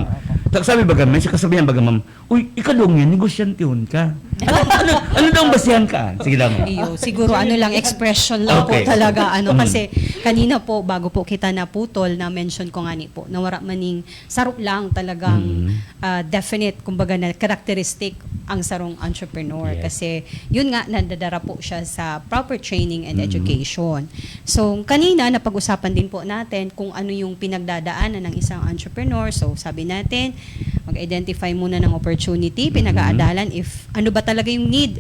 ta-, sabi baga, may siya kasabihan baga, ma'am, "Uy, ikaw daw yan, negosyantehon ka." Ano, ano, ano daw ang basihan ka? Sige lang, ma'am. Iyo, siguro ano lang, expression lang po talaga, ano, kasi kanina po, bago po kita naputol, na-mention ko nga ni po, na wala maning saro lang talagang, ah, definite, kumbaga, na characteristic ang sarong entrepreneur. Yes. Kasi, yun nga, nadadara po siya sa proper training and education. So, kanina, napag-usapan din po natin kung ano yung pinagdadaanan ng isang entrepreneur. So, sabi natin, mag-identify muna ng opportunity, pinag-aadalan if ano ba talaga yung need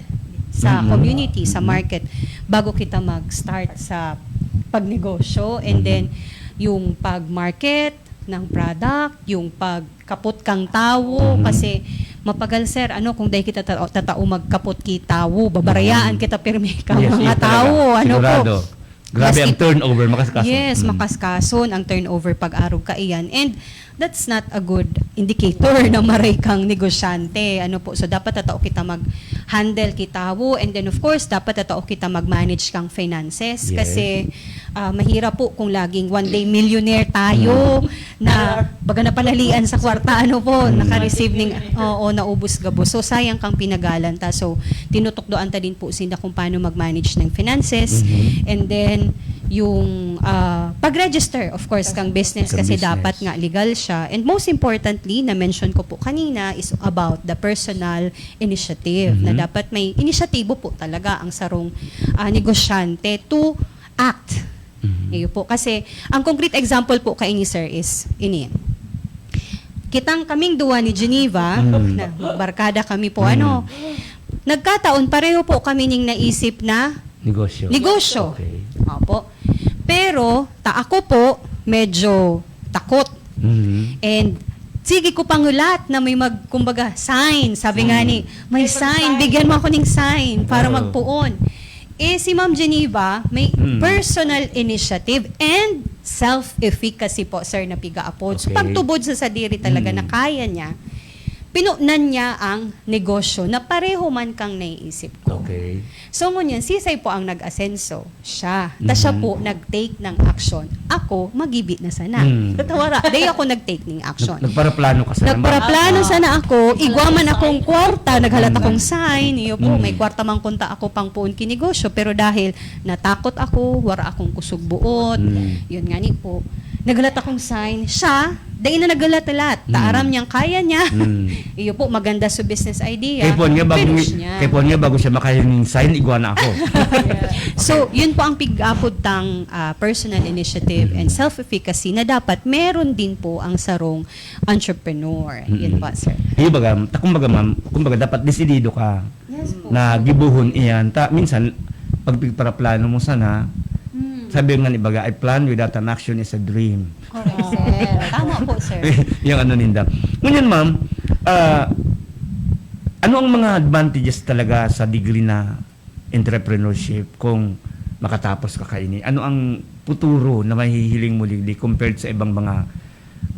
sa community, sa market, bago kita mag-start sa pagnegosyo. And then, yung pag-market ng product, yung pagkapot kang tawo, kasi mapagal, sir, ano, kung dai kita ta-, tatao magkapot ki tawo, babarayaan kita pirmi ka mga tawo, ano po. Sigurado. Grabe ang turnover, makaskas. Yes, makaskason ang turnover pag-arog kaiyan. And that's not a good indicator na maray kang negosyante. Ano po? So, dapat tatao kita mag-handle ki tawo. And then, of course, dapat tatao kita mag-manage kang finances. Yes. Kasi, ah, mahirap po kung laging one day millionaire tayo na baga napalalian sa kwarta, ano po, naka-receive ning, oo, naubos gabos. So, sayang kang pinagalan ta. So, tinutukdoan ta din po sinda kung paano mag-manage ng finances. And then, yung, ah, pag-register, of course, kang business kasi dapat nga legal siya. And most importantly, na-mention ko po kanina, is about the personal initiative, na dapat may inisyatibo po talaga ang sarong, ah, negosyante to act. Iyo po. Kasi, ang concrete example po kaini, sir, is ini. Kitang kaming duwa ni Geneva, na magbarkada kami po, ano, nagkataon, pareho po kami ning naisip na negosyo. Negosyo. Okay. Opo. Pero, ta ako po, medyo takot. Mhm. And sige ko pang hulat na may mag, kumbaga, sign. Sabi nga Mm. ni, may May sign, pag-sign. Bigyan mo ako ng sign para Oo. magpoon. Eh, si Ma'am Geneva, may Mm. personal initiative and self-efficacy po, sir, na piga-apod. So, Okay. pagtubod sa sadiri talaga Mm. na kaya niya, pinunan niya ang negosyo na pareho man kang naiisip ko. Okay. So, ngunyan, si Sai po ang nag-asenso. Siya. Ta siya Mhm. po nag-take ng action. Ako, magibi na sana. Mm. Tawara, day ako nag-take ng action. Nag- nagparaplano ka sana, ma'am. Nagparaplano Ah. sana ako, igwa man akong kwarta, naghalat Mm. akong sign, iyo po, Mm. may kwarta man kunta ako pang puon kinegosyo, pero dahil natakot ako, wara akong kusog buot, Mm. yun nga ni po, naghalat akong sign, siya, dai na naghalat-halat, Mm. taaram niyang kaya niya, Mm. iyo po, maganda sa business idea, Kay Pon nga bago, pinush niya. Kay Pon nga bago siya makahiling sign, igwa na ako. So, yun po ang pig-apod tang ah, personal initiative Mhm. and self-efficacy na dapat meron din po ang sarong entrepreneur. Yun Mhm. po, sir. Iyo baga, ta, kumbaga ma'am, kumbaga dapat desidido ka Yes po. na gibohon iyan. Ta, minsan, pag pigparaplano mo sana, Hmm. sabi nga ni baga, "A plan without an action is a dream." Correct, sir. Tama po, sir. Yung ano ninda. Ngunyan, ma'am, ah, ano ang mga advantages talaga sa degree na entrepreneurship kung makatapos ka kaini? Ano ang futuro na mahihiling mo digdi compared sa ibang mga,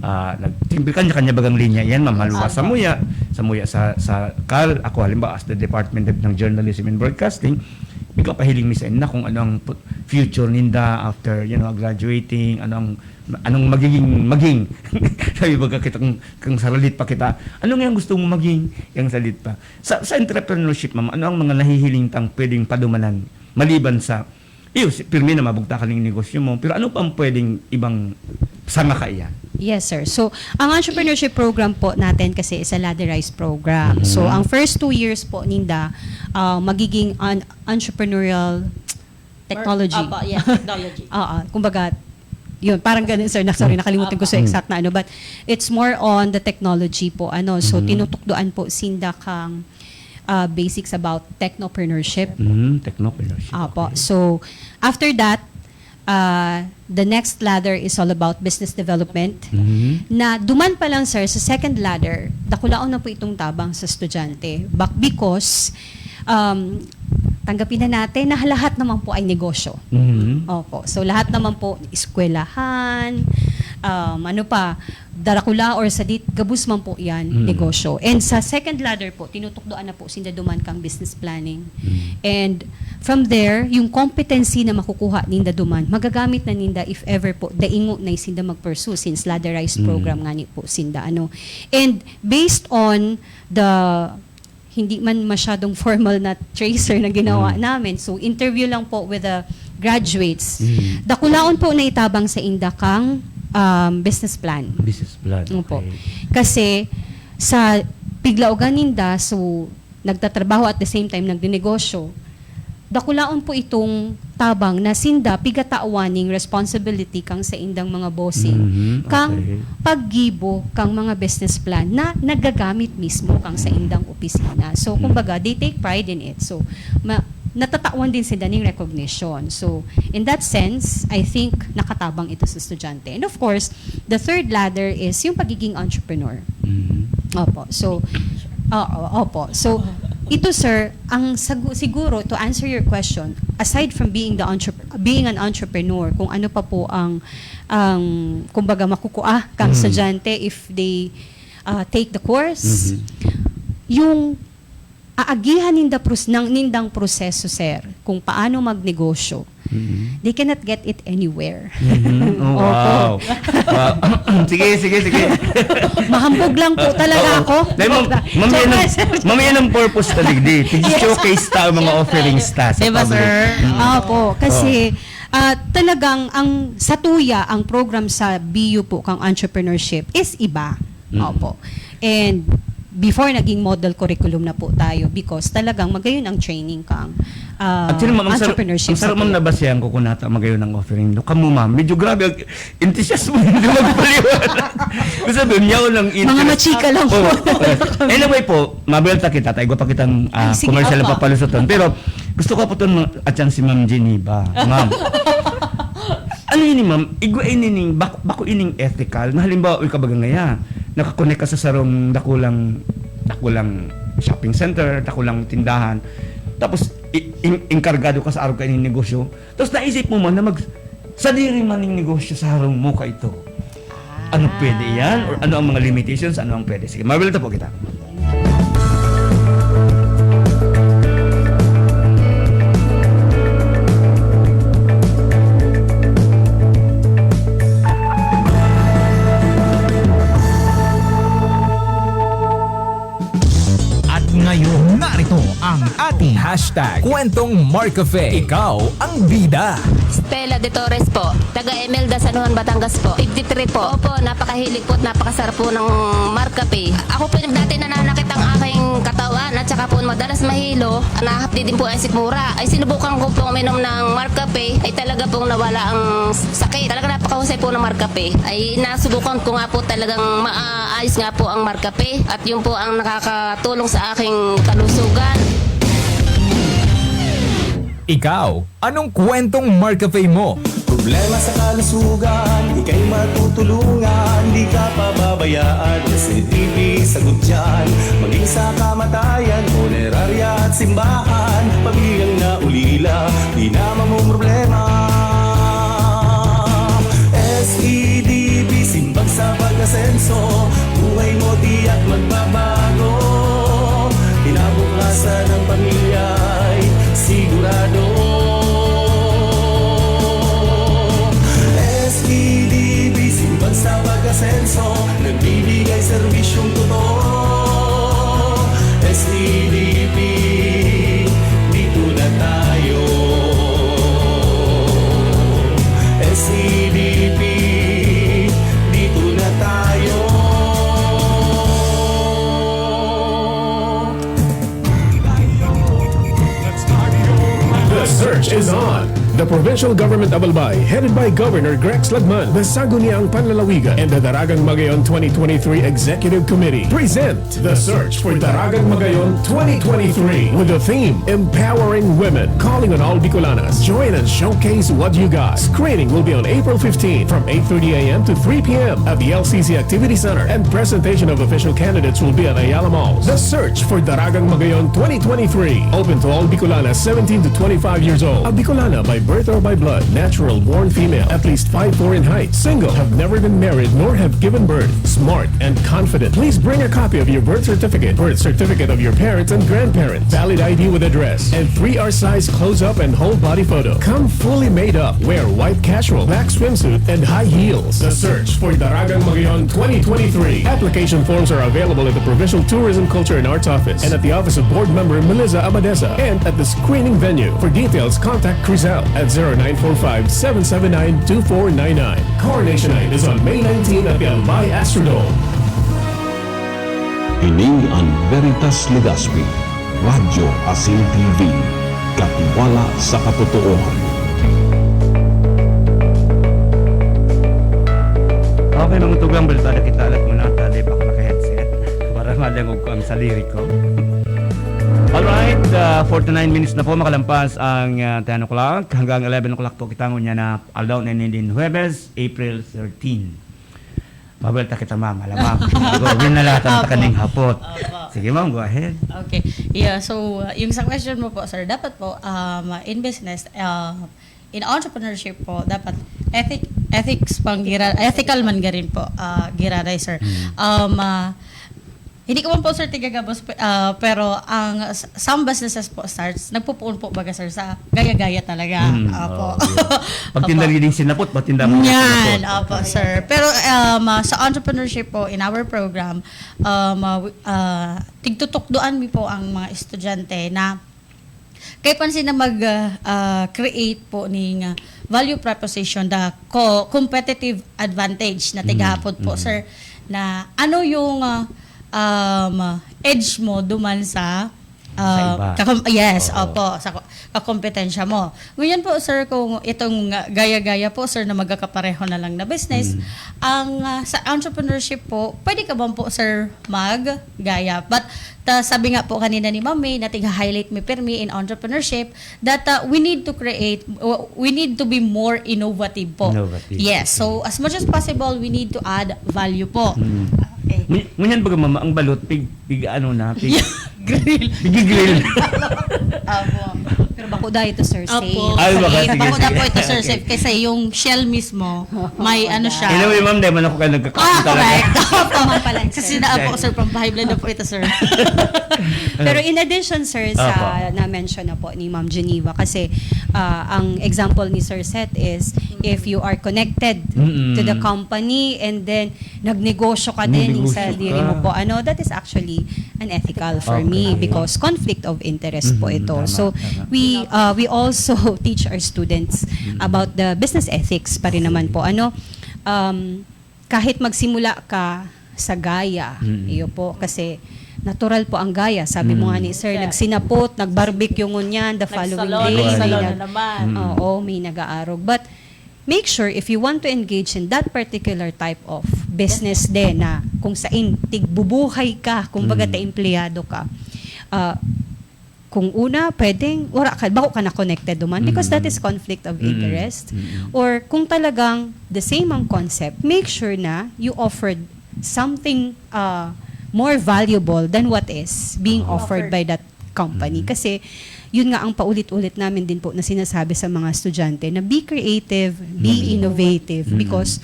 ah, nag-, siyempre, kanya-kanya bagang linya yan, ma'am. Halimbawa, Opo. Samuya, Samuya sa, sa kal, ako halimbawa as the Department Head ng Journalism and Broadcasting, ikaw pahiling mi sa inyo kung ano ang pu-, future ninda after, you know, graduating, ano ang, anong magiging, maging. Sabi baga kita kung, kung saralit pa kita, ano nga ang gusto mo maging? Yung salit pa. Sa, sa entrepreneurship, ma'am, ano ang mga nahihiling tang pwedeng padumanan maliban sa, iyo, si, pirmi na mabugtakan yung negosyo mo, pero ano pa ang pwedeng ibang sanga kaiyan? Yes, sir. So, ang entrepreneurship program po natin kasi is a ladderized program. So, Mhm. ang first two years po ninda, ah, magiging an-, entrepreneurial technology. Opo, yes, technology. Oo, kumbaga, yun, parang ganun, sir. Na, sorry, nakalimutan ko sa Opo. Exact na ano, but it's more on the technology po. Ano, so, Mhm. tinutukdoan po sinda kang ah, basics about technopreneurship. Mm, technopreneurship. Opo. Okay. So, after that, ah, the next ladder is all about business development. Mhm. Na duman pa lang, sir, sa second ladder, dakulaon na po itong tabang sa estudyante. But because, um, tanggapin na natin na lahat naman po ay negosyo. Mhm. Opo. So, lahat naman po, eskwelahan, um, ano pa, darakula or sadit, gabos man po yan, Mm. negosyo. And sa second ladder po, tinutukdoan na po sinda duman kang business planning. Mm. And from there, yung competency na makukuha ninda duman, magagamit na ninda if ever po, daingo na sinda mag-pursue since ladderized Mm. program nga ni po sinda. Ano. And based on the hindi man masyadong formal na tracer na ginawa Mm. namin. So, interview lang po with the graduates. Mm. Dakulaon po na itabang sa inda kang um, business plan. Business plan. Opo. Okay. Kasi sa piglaogan ninda, so nagtatrabaho at the same time nagninegosyo, dakulaon po itong tabang na sinda pigatawan ning responsibility kang sa indang mga bossing, Mhm, kang okay. paggibo kang mga business plan na nagagamit mismo kang sa indang opisina. So, Mm. kumbaga, they take pride in it. So, ma- natatawan din sila ng recognition. So, in that sense, I think nakatabang ito sa estudyante. And of course, the third ladder is yung pagiging entrepreneur. Mhm. Opo. So, oo, opo. So, ito, sir, ang sagu- siguro, to answer your question, aside from being the entrep- being an entrepreneur, kung ano pa po ang, ang kumbaga, makukuha kang Mm. estudyante if they uh, take the course, Mhm. yung aagihan ninda pros- ng nindang proseso, sir, kung paano magnegosyo, Mhm. they cannot get it anywhere. Mhm. Oh, Opo. Wow. Wow. Sige, sige, sige. Mahambog lang po talaga Oo. ako. Dahil, ma'am, ma'am, yan ang, Joke lang, sir. Ma'am, yan ang purpose ta digdi. Tig-showcase ta ang mga Yes. offerings ta sa Diba, public. sir? Mm. Opo, kasi ah, talagang ang sa tuya, ang program sa B U po kang entrepreneurship is iba. Mm. Opo. And before, naging model curriculum na po tayo because talagang magayon ang training kang ah, Actually, ma'am, ang sarap, entrepreneurship ang sarap, sa ma'am, tuya. Nabasihan ko kung nata magayon ang offering. No, kamo, ma'am, medyo grabe ang enthusiasm mo, hindi magpaliwanag. Gusto sabihin, niya lang Mga machika lang po. Anyway po, mabelta kita, tayo pa kitang ah, Ay, sige, commercial na apa. papalusoton. Pero gusto ko po itong mga, at yan si Ma'am Geneva. Ma'am, Ano ini, ma'am? Igwa ini ning bako, bako ining ethical na halimbawa, uy, kabaga ngaya, nakakonek ka sa sarong dakulang, dakulang shopping center, dakulang tindahan. Tapos, i-, in-, inkargado ka sa arog kaining negosyo. Tapos naisip mo man na mag-, sadiri man ning negosyo sa harong mo kaito. Ano pwede yan? Or ano ang mga limitations? Ano ang pwede? Sige, mabalik na po kita. At ngayon, narito ang ating hashtag Kwentong Marcafe. Ikaw ang bida. Stella de Torres po, taga Emelda, San Juan, Batangas po. Fifty-three po. Opo, napakahilig po at napakasarap po ng Marcafe. Ako po yung dati nananakit ang aking katawan at saka po madalas mahilo, nahapdi din po ang sikmura. Ay sinubukan ko pong uminom ng Marcafe, ay talaga pong nawala ang sakit. Talaga napakahusay po ng Marcafe. Ay nasubukan ko nga po talagang maayos nga po ang Marcafe at yun po ang nakakatulong sa aking kalusugan. Ikaw, anong kwentong Marcafe mo? Problema sa kalusugan, ika'y matutulungan, di ka pababayaan, S E D P sagot yan. Maging sa kamatayan, punerarya at simbahan, pamilyang naulila, di na mamumroblema. S E D P, simbag sa pag-asenso, buhay mo tiyak magbabago. Kinabukasan ng pamilya'y sigurado. S E D P, simbag sa pag-asenso, nagbibigay serbisyong totoo. S E D P, dito na tayo. S E D P, dito na tayo. The search is on. The provincial government of Albay, headed by Governor Grex Lagman, the Sangguniang Panlalawigan, and the Daragang Magayon twenty twenty-three Executive Committee present The Search for Daragang Magayon twenty twenty-three with the theme Empowering Women, calling on all Bicolanas. Join and showcase what you got. Screening will be on April fifteenth from eight thirty a m to three p m at the L C C Activity Center, and presentation of official candidates will be at Ayala Malls. The Search for Daragang Magayon twenty twenty-three, open to all Bicolanas seventeen to twenty-five years old. A Bicolana by birth or by blood, natural born female, at least five four in height, single, have never been married nor have given birth, smart and confident. Please bring a copy of your birth certificate, birth certificate of your parents and grandparents, valid I D with address, and three R size close-up and whole body photo. Come fully made up. Wear white casual, black swimsuit, and high heels. The Search for Daragang Magayon twenty twenty-three. Application forms are available at the Provincial Tourism, Culture, and Arts Office and at the office of Board Member Melissa Abadesa and at the screening venue. For details, contact Crisel at zero nine four five, seven seven nine, two four nine nine. Coronation Night is on May nineteen at the Albay Astrodome. Ini an Veritas Legazpi, Radyo Asin T V, katiwala sa katotoohan. Okay, mga tugang, balitaan kita alat muna, ta, di ba ako naka-headset? Para madangog ko ang saliri ko. Alright, uh, forty-nine minutes na po, makalampas ang uh, ten o'clock. Hanggang eleven o'clock po kita ngunyan na aldaw na ini din, Huwebes, April thirteen. Mabelta kita, ma'am. Alam, ma'am. Gawin na lahat ang Opo. Takaning hapot. Opo. Sige, ma'am, go ahead. Okay. Yeah, so, uh, yung sa question mo po, sir, dapat po, um, in business, uh, in entrepreneurship po, dapat ethic, ethics pang gira-, ethical man garin po, uh, giraray, sir. Hmm. Um, uh, hindi ko man po, sir, tigagabos, pe-, ah, pero ang s-, some businesses po starts, nagpupuon po baga, sir, sa gaya-gaya talaga. Mm, Opo. oo, yun. Pag tinda Opo. leading sinapot, pag tinda mga Yan, sinapot. Opo, sir. Pero, um, ah, sa entrepreneurship po, in our program, um, ah, wi-, ah, tigtutukdoan mi po ang mga estudyante na kaya pansin na mag, ah, ah, create po ning, ah, value proposition, the co-, competitive advantage na Mm, tigahapon po, mm. sir, na ano yung, ah, um, edge mo duman sa Ah, iba. kakom- yes, Oo. Opo, sa ko- kakompetensya mo. Ngayon po, sir, kung itong, ah, gaya-gaya po, sir, na magkakapareho na lang na business, Mm. ang, ah, sa entrepreneurship po, pwede ka bang po, sir, maggaya? But ta, sabi nga po kanina ni Ma'am May na tiga-highlight mi pirmi in entrepreneurship that, ah, we need to create, w- we need to be more innovative po. Innovative. Yes, so as much as possible, we need to add value po. Mm. Okay. Ngun- Ngunyan baga, mama, ang balot, pig, pig ano na, pig, Yeah, grill. pigigrill. Opo. Pero bako dahil ito, sir, Opo. safe. Ay, baka, Safe. sige, Bako na sige. po ito, sir, Okay. safe. Kasi yung shell mismo, may ano siya. Anyway, ma'am, dahil man ako ka nagkakain Ah, talaga. Correct. Tama pala, Kasi sir. na po, sir, pampahiblad na po ito, sir. Pero in addition, sir, sa Opo. na-mention na po ni Ma'am Geneva, kasi ah, ang example ni Sir Seth is if you are connected Mm-mm. to the company and then nagnegosyo ka din Nagnegosyo sa diri ka. mo po, ano, that is actually unethical for Okay. me because conflict of interest po Mhm, ito. tama, So, tama. we uh, we also teach our students Mhm. about the business ethics pa rin naman po. Ano, um, kahit magsimula ka sa gaya, Mhm. iyo po, kasi natural po ang gaya. Sabi mo nga Mhm. ni Sir, Yeah. nagsinapot, nag-barbecue ngunyan, the following Nagsalon, day, may nagsalon nag- na naman. Mm. Oo, may nag-aarog. But make sure if you want to engage in that particular type of business din na kung sain tigbubuhay ka, kumbaga Mm. ta empleyado ka, ah, kung una, pwedeng wala ka, bako ka na connected duman because Mm. that is conflict of Mm. interest. Mm. Or kung talagang the same ang concept, make sure na you offered something uh, more valuable than what is being Ah. offered Offered. by that company. Mm. Kasi yun nga ang paulit-ulit namin din po na sinasabi sa mga estudyante na be creative, be Mm. innovative Mm. because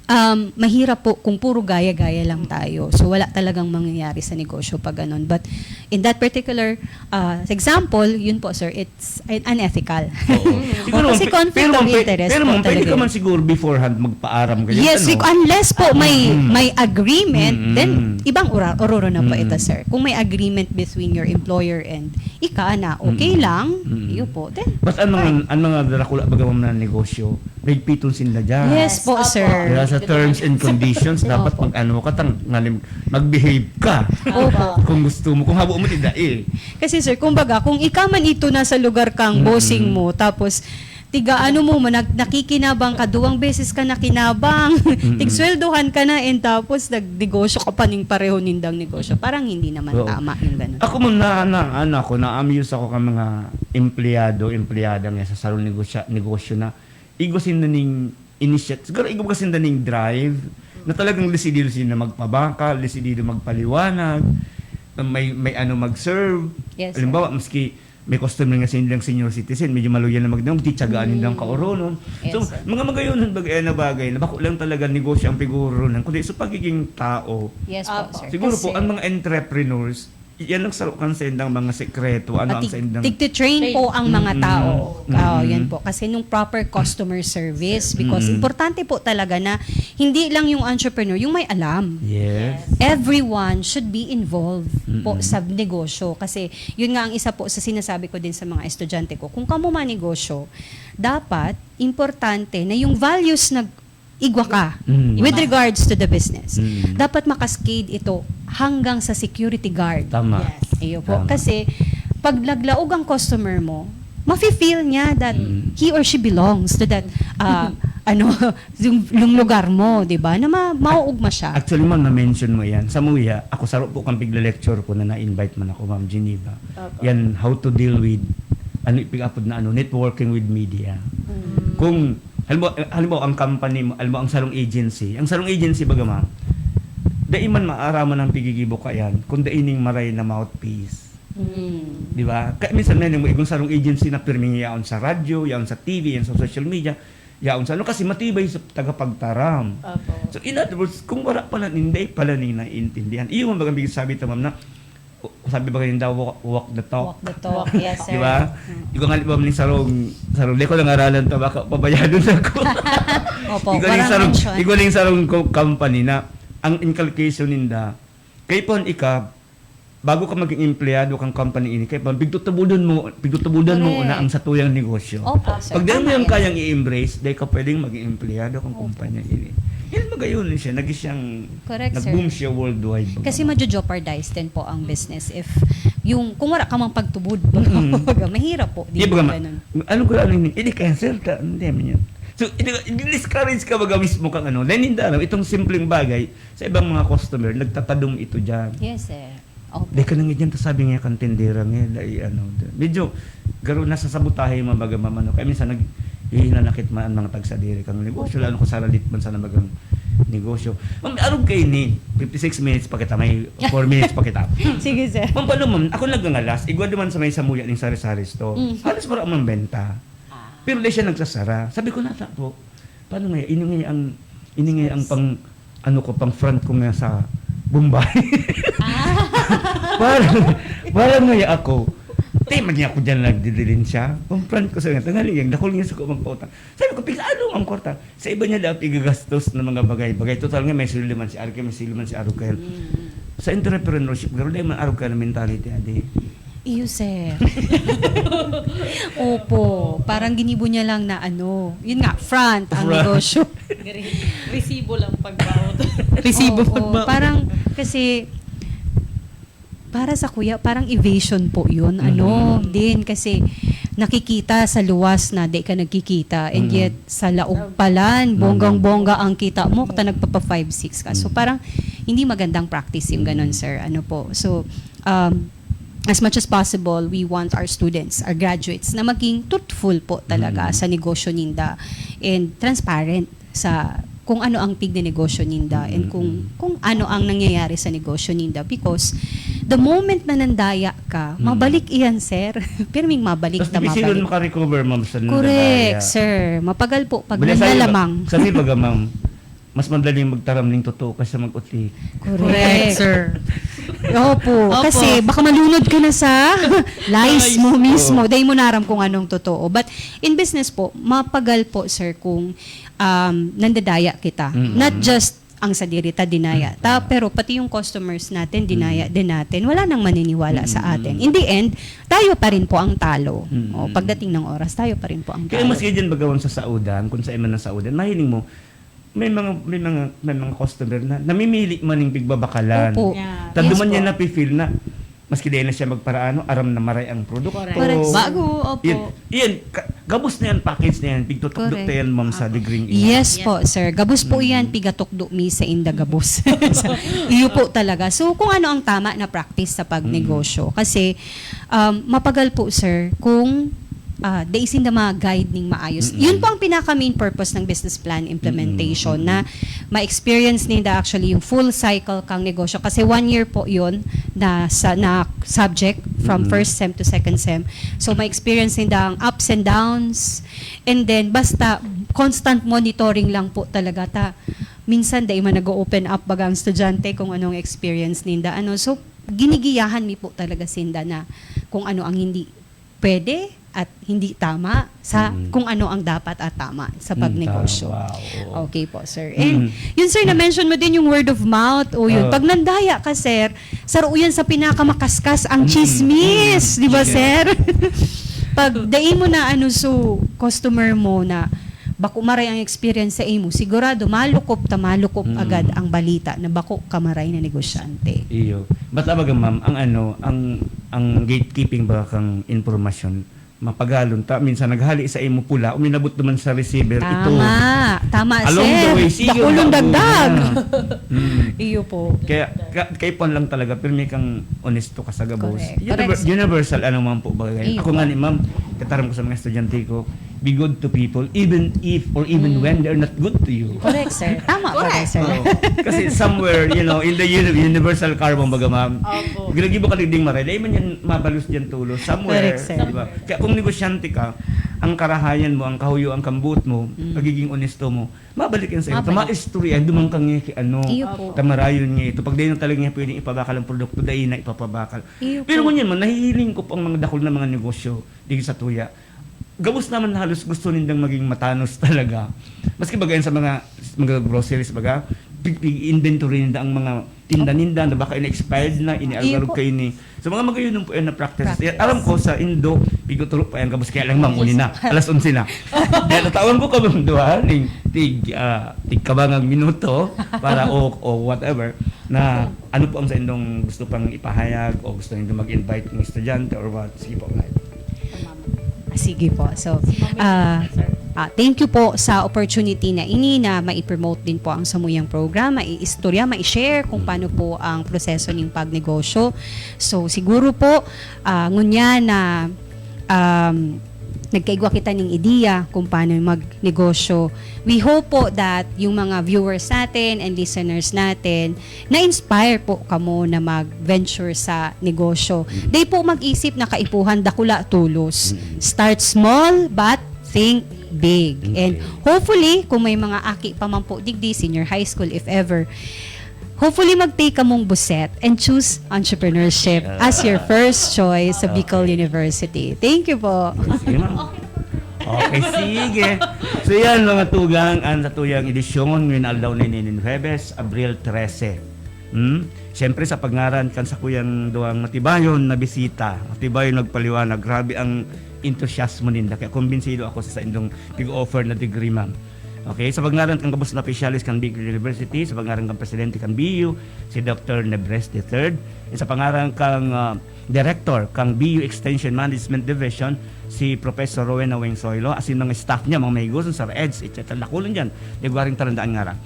um, mahirap po kung puro gaya-gaya lang tayo. So wala talagang mangyayari sa negosyo pag ganun. But in that particular uh, example, yun po sir, it's un- unethical. Oo. Siguro, Kasi pe- conflict pero, of ma'am, pe- interest pero, po ma'am, pwede talaga ka yun. man siguro beforehand magpaaram kayo. Yes, ano? you- unless po may Mm. may agreement, Mm-mm. then ibang ura- ororo na po Mm-mm. ito, sir. Kung may agreement between your employer and ika na okay Mm-mm. lang, Mm-mm. iyo po, then Mas ang mga, fine. Ang mga Dracula baga, ma'am, na negosyo, mahigpiton sinda dyan. Yes po, Opo. sir. Kaya sa terms and conditions, dapat Opo. mag-ano ka, tang, ngalim, magbehave ka. Opo. Kung gusto mo, kung habo mo, tidak eh. Kasi sir, kumbaga, kung ika man ito nasa lugar kang Mm-mm. bossing mo, tapos tiga ano mo, manag- nakikinabang ka, duwang beses ka nakinabang, Mm-mm. tigsweldohan ka na, and tapos nagnegosyo ka pa ning pareho nindang negosyo. Parang hindi naman Oo. Tama yung ganun. Ako mo na, na ano ako, na-amuse ako ka mga empleyado, empleyada nga sa sarong negosya, negosyo na igwa sinda ning initiate, siguro igwa sinda ning drive na talagang desidido sinda magpabakal, desidido magpaliwanag, may may ano mag-serve. Yes, sir. Halimbawa, maski may customer nga sinilang senior citizen, medyo maluya na magdangog, titsagaan Mm. nindang kaoronon. So, Yes, sir. mga magayon, baga yan na bagay, na bako lang talaga negosyo ang piguroronan, kundi sa pagiging tao. Yes po, Apo. sir. Siguro po, Kasi ang mga entrepreneurs, yan ang saro kan sa indang mga sekreto. Ano ang Pati sa indang... tigtitrain po ang mga Train. tao. Mm-mm. Ah, Mm-mm. Yan po. Kasi nung proper customer service, because Mm-mm. importante po talaga na hindi lang yung entrepreneur, yung may alam. Yes. Everyone should be involved po Mm-mm. sa negosyo. Kasi yun nga ang isa po sa sinasabi ko din sa mga estudyante ko. Kung kamo manegosyo, dapat importante na yung values na igwa ka Mm. with regards to the business. Mm. Dapat makascade ito hanggang sa security guard. Tama. Yes. Iyo po. Tama. Kasi pag naglaog ang customer mo, mafe-feel niya that Mm. he or she belongs to that ah, ano, yung, yung lugar mo, di ba? Na ma mauugma siya. Actually, ma'am, na-mention mo yan. Sa Muya, ako saro po kang pigla-lecture ko na na-invite man ako, Ma'am Geneva. Opo. Yan, how to deal with, ano ipigapod na ano, networking with media. Mm. Kung, halimbawa, halimbawa, ang company mo, halimbawa, ang sarong agency. Ang sarong agency, baga, ma'am, dai man maaraman ang pigigibo ka yan, kung dai ning maray na mouthpiece. Mm. Di ba? Kaya minsan may nang igong sarong agency na pirming yaon sa radyo, yaon sa T V, yaon sa social media, yaon sa ano, kasi matibay sa tagapagtaram. Opo. So, in other words, kung wala pala, hindi pala nila naiintindihan. Iyo man baga sabi ta, ma'am, na, o, sabi ba daw, walk, walk the talk? Walk the talk. Yes, sir. Di ba? Ikaw nga, di ba, maning sarong, sarong, di ko lang aralan ta, baka pabayadon ako. Opo, Ikaw walang ning sarong, mention. Ikaw ning sarong co- company na, ang inculcation ninda, kay pon ika, bago ka maging empleyado kang company ini, kay pon, pigtutubudon mo, pigtutubudon mo Correct. una ang satuyang negosyo. Opo, sir. Pag dahil mo Tama yan, yung sir. kayang i-embrace, dahil ka pwedeng maging empleyado kang Opo. kumpanya ini. Yan, magayon siya. Naging siyang, Correct, sir. nag-boom siya worldwide. Baga. Kasi majo-jeopardize din po ang business if yung kung wala ka mang pagtubod, baga, mahirap po, di ba, ganun? Ano ko, ano yun? Hindi cancer ka, hindi naman yun. So, hindi ka, discourage ka baga mismo kang ano. Then, hindi alam, itong simpleng bagay, sa ibang mga customer, nagtatadong ito dyan. Yes, sir. Opo. Di ka nang ganyan, tas sabi nga kan tindera nga, dai, ano, medyo, garo, nasa sabotahe yung mga baga, ma'am, ano. Kaya minsan, naghihinanakit man ang mga tagsadiri kang negosyo, lalo kung saralit man sana bagang negosyo. Ma'am, arog kayo ni, fifty-six minutes pa kita, may four minutes pa kita. Sige, sir. Ma'am, paano, ma'am? Ako naggangalas, igwa naman sa may samuya ning sari-sari store. Mm. Halos wala mang benta. Ah. Pero di siya nagsasara. Sabi ko, "Nata po, paano nga, ini nga ang, ini nga ang pang, ano ko, pang front ko nga sa Bombay." Ah. Parang, parang nga ako, "Te, magi ako dyan nagdidilin siya. Pang front ko sa nga, tangali yan, dakul nga sa ko magpautang." Sabi ko, "Piga ano ang kwarta?" Sa iba niya dapat igagastos ng mga bagay-bagay. Total nga, may sweldo man si Arkel, may sweldo man si Arkel. Mm. Sa entrepreneurship, garo, di man Arkel ang mentality, adi. Iyo, sir. Opo. Parang ginibo niya lang na ano, yun nga, front ang Front. negosyo. Gari-, resibo lang pagbaon. Resibo Oo, pagbaon. Parang, kasi, para sa kuya, parang evasion po yun. Ano, Mhm. din, kasi nakikita sa luwas na di ka nagkikita, and Mhm. yet, sa laog palan, Mhm. bonggang-bongga ang kita mo, kata nagpapa five, six ka. So, Mhm. parang, hindi magandang practice yung ganun, Mhm. sir. Ano po. So, um, as much as possible, we want our students, our graduates, na maging truthful po talaga Mm. sa negosyo ninda and transparent sa kung ano ang tignenegosyo ninda and kung, Mm. kung ano ang nangyayari sa negosyo ninda. Because the moment na nandaya ka, Mm. mabalik iyan, sir. Pirming mabalik Tas ta, dipisil mabalik. makarecover, ma'am, sa Correct, nandaya. sir. Mapagal po pag Bali, sa iba, nanlalamang. sa iba ga, ma'am, mas madaling magtaram ning totoo kaysa mag-utik. Correct. Correct, sir. Opo. Opo. Kasi baka malunod ka na sa lies Lies. mo mismo. Oo. Dahil mo naram kung anong totoo. But in business po, mapagal po, sir, kung, um, nandadaya kita. Mm. Not just ang sadiri ta dinaya ta, Mm. pero pati yung customers natin, dinaya Mm. din natin. Wala nang maniniwala sa Mm. atin. In the end, tayo pa rin po ang talo. Mm. O, pagdating ng oras, tayo pa rin po ang Kaya talo. Maski dyan, bagawan sa saudan, kung saan man ang saudan, mahiling mo, may mga, may mga, may mga customer na namimili man yung pigbabakalan. Opo. Yeah. Tado Yes man po. niya napi-feel na, maski dahil na siya magparaano, aram na maray ang produkto. Correct. Correct. Bago, opo. Yan, yan, ka-, gabos na yan, package na yan, pigtutukdok Correct. na yan, ma'am, sa Apo. degree. Yes Yes. po, sir. Gabos po Mm. yan, pigatukdo mi sa inda gabos. Iyo po talaga. So, kung ano ang tama na practice sa pagnegosyo. Mm. Kasi, um, mapagal po, sir, kung, ah, dai sinda ma-guide ning maayos. Mm-mm. Yun po ang pinaka-main purpose ng business plan implementation, Mm-mm. na ma-experience ninda actually yung full cycle kang negosyo. Kasi one year po yun na sa, na subject from Mm-mm. first sem to second sem. So, ma-experience ninda ang ups and downs. And then, basta constant monitoring lang po talaga ta. Minsan, dai man nag-o-open up baga ang estudyante kung anong experience ninda. Ano, so, ginigiyahan mi po talaga sinda na kung ano ang hindi pwede at hindi tama sa Mm. kung ano ang dapat at tama sa Mm, pagnegosyo. tama. Wow, oo. Okay po, sir. Mm. And yun, sir, na-mention mo din yung word of mouth. O yun, Ah. pag nandaya ka, sir, saro yan sa pinakamakaskas ang Mm. chismis, Mm. di ba, Yes. sir? Pag dai mo na, ano, so, customer mo na bako maray ang experience sa imo, sigurado malukop ta malukop Mm. agad ang balita na bako ka maray na negosyante. Iyo. Basta baga, ma'am, ang ano, ang, ang gatekeeping ba kang impormasyon, mapagalon ta. Minsan naghali sa imo pula, uminabot naman sa receiver, ito. Tama. Tama, Along the sir. way, sige, Dakulon bago dagdag. na. Mm. Iyo po. Kaya, ka-, kaipuhan lang talaga, pirmi kang onesto ka sa gabos. Correct. Univer-, Correct, sir. universal, ano man po bagay. Iyo Ako po. nga ni ma'am, kataram ko sa mga estudyante ko, be good to people, even if or even Mm. when they're not good to you. Correct, sir. Tama po, Correct. sir. Oo. Kasi somewhere, you know, in the uni-, universal karma, baga, ma'am, Opo. ginagibo ka ding maray, dahil man yan mabalos dyan tulo. Somewhere, Correct, sir. di ba? Kaya kung negosyante ka, ang karahayan mo, ang kahuyo, ang kambuot mo, Mm. pagiging onesto mo, mabalik yan sa iyo. Mabalik. Maistorya, duman ka nga kay ano, Iyo po. tamarayon nga ito. Pag di na talaga niya pwedeng ipabakal ang produkto, dahil na ipapabakal. Iyo Pero po. ngunyan man, nahihiling ko po ang mga dakul na mga negosyo, digdi sa tuya. Gabos naman halos gusto nindang maging matanos talaga. Maski baga yan sa mga, mga groceries, baga, pig-, pig-inventory ninda ang mga tinda ninda na baka ini-expired na, inialgarog Iyo po. kayo ni. So, mga magayon po yan na practices. Practice. Yan, alam ko sa Indo, piguturo pa yan, gabos kaya lang, ma'am, uli na. Yes. Alas onse na. Kaya tatawan ko kami duha, ning tig, ah, tig kabangang minuto para o, o whatever. Na ano po ang sa indong gusto pang ipahayag o gusto nindo mag-invite ng estudyante or what? Sige po, Nay. Ah, sige po. So, ah, ah, thank you po sa opportunity na ini na mai-promote din po ang samuyang programa, i-istorya, mai-share kung paano po ang proseso ng pagnegosyo. So, siguro po, ah, ngunyan na um, nagkaigwa kita ng ideya kung paano magnegosyo. We hope po that yung mga viewers natin and listeners natin, na-inspire po kamo na mag-venture sa negosyo. Di po mag-isip na kaipuhan dakula tulos. Start small but think big. And Okay. Hopefully, kung may mga aki pa man po digdi, senior high school if ever, hopefully mag-take kamong buset and choose entrepreneurship as your first choice sa Bicol Okay. University. Thank you po. Sige, ma'am. Okay, sige. So yan, mga tugang, ang satuyang edisyon ngayon aldaw na inin Huwebes, Abril trese. Hmm? Siyempre, sa pangaran kan sakuyang duwang matibayon na bisita, matibayon nagpaliwanag, grabe ang entusiasmo ninda. Kaya kumbinsido ako sa saindong pig-offer na degree, ma'am. Okay, sa pangaran kan gabos na opisyalis kan Bicol University, sa pangaran kan presidente kan B U, si Doctor Nebres the third, sa pangaran kan, ah, director kan B U Extension Management Division, si Professor Rowena Weng Soylo, asin mga staff niya, mga mahigoson, Sir Eds, et cetera. Dakulon dyan, di ko rin tarandaan ngaran.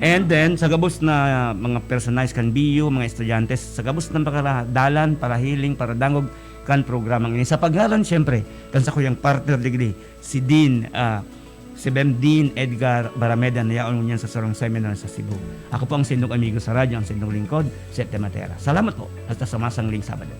And then, sa gabos na mga personalis kan B U, mga estudyante, sa gabos na mga dalan, parahiling, paradangog kan programang ini. Sa pangaran, siyempre, kan sakuyang partner digdi, si Dean, ah, si Bem Dean Edgar Barameda na yaon ngunyan sa sarong seminar sa Cebu. Ako po ang saindong amigo sa radyo, ang saindong lingkod, Seth de Matera. Salamat po. Hasta sa masangling Sabado.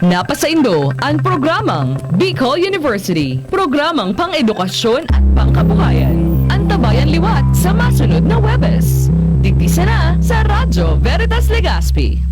Napasaindo ang programang Bicol University, programang pang-edukasyon at pangkabuhayan. Antabayan liwat sa masunod na Huwebes. Digdi sana sa Radyo Veritas Legazpi.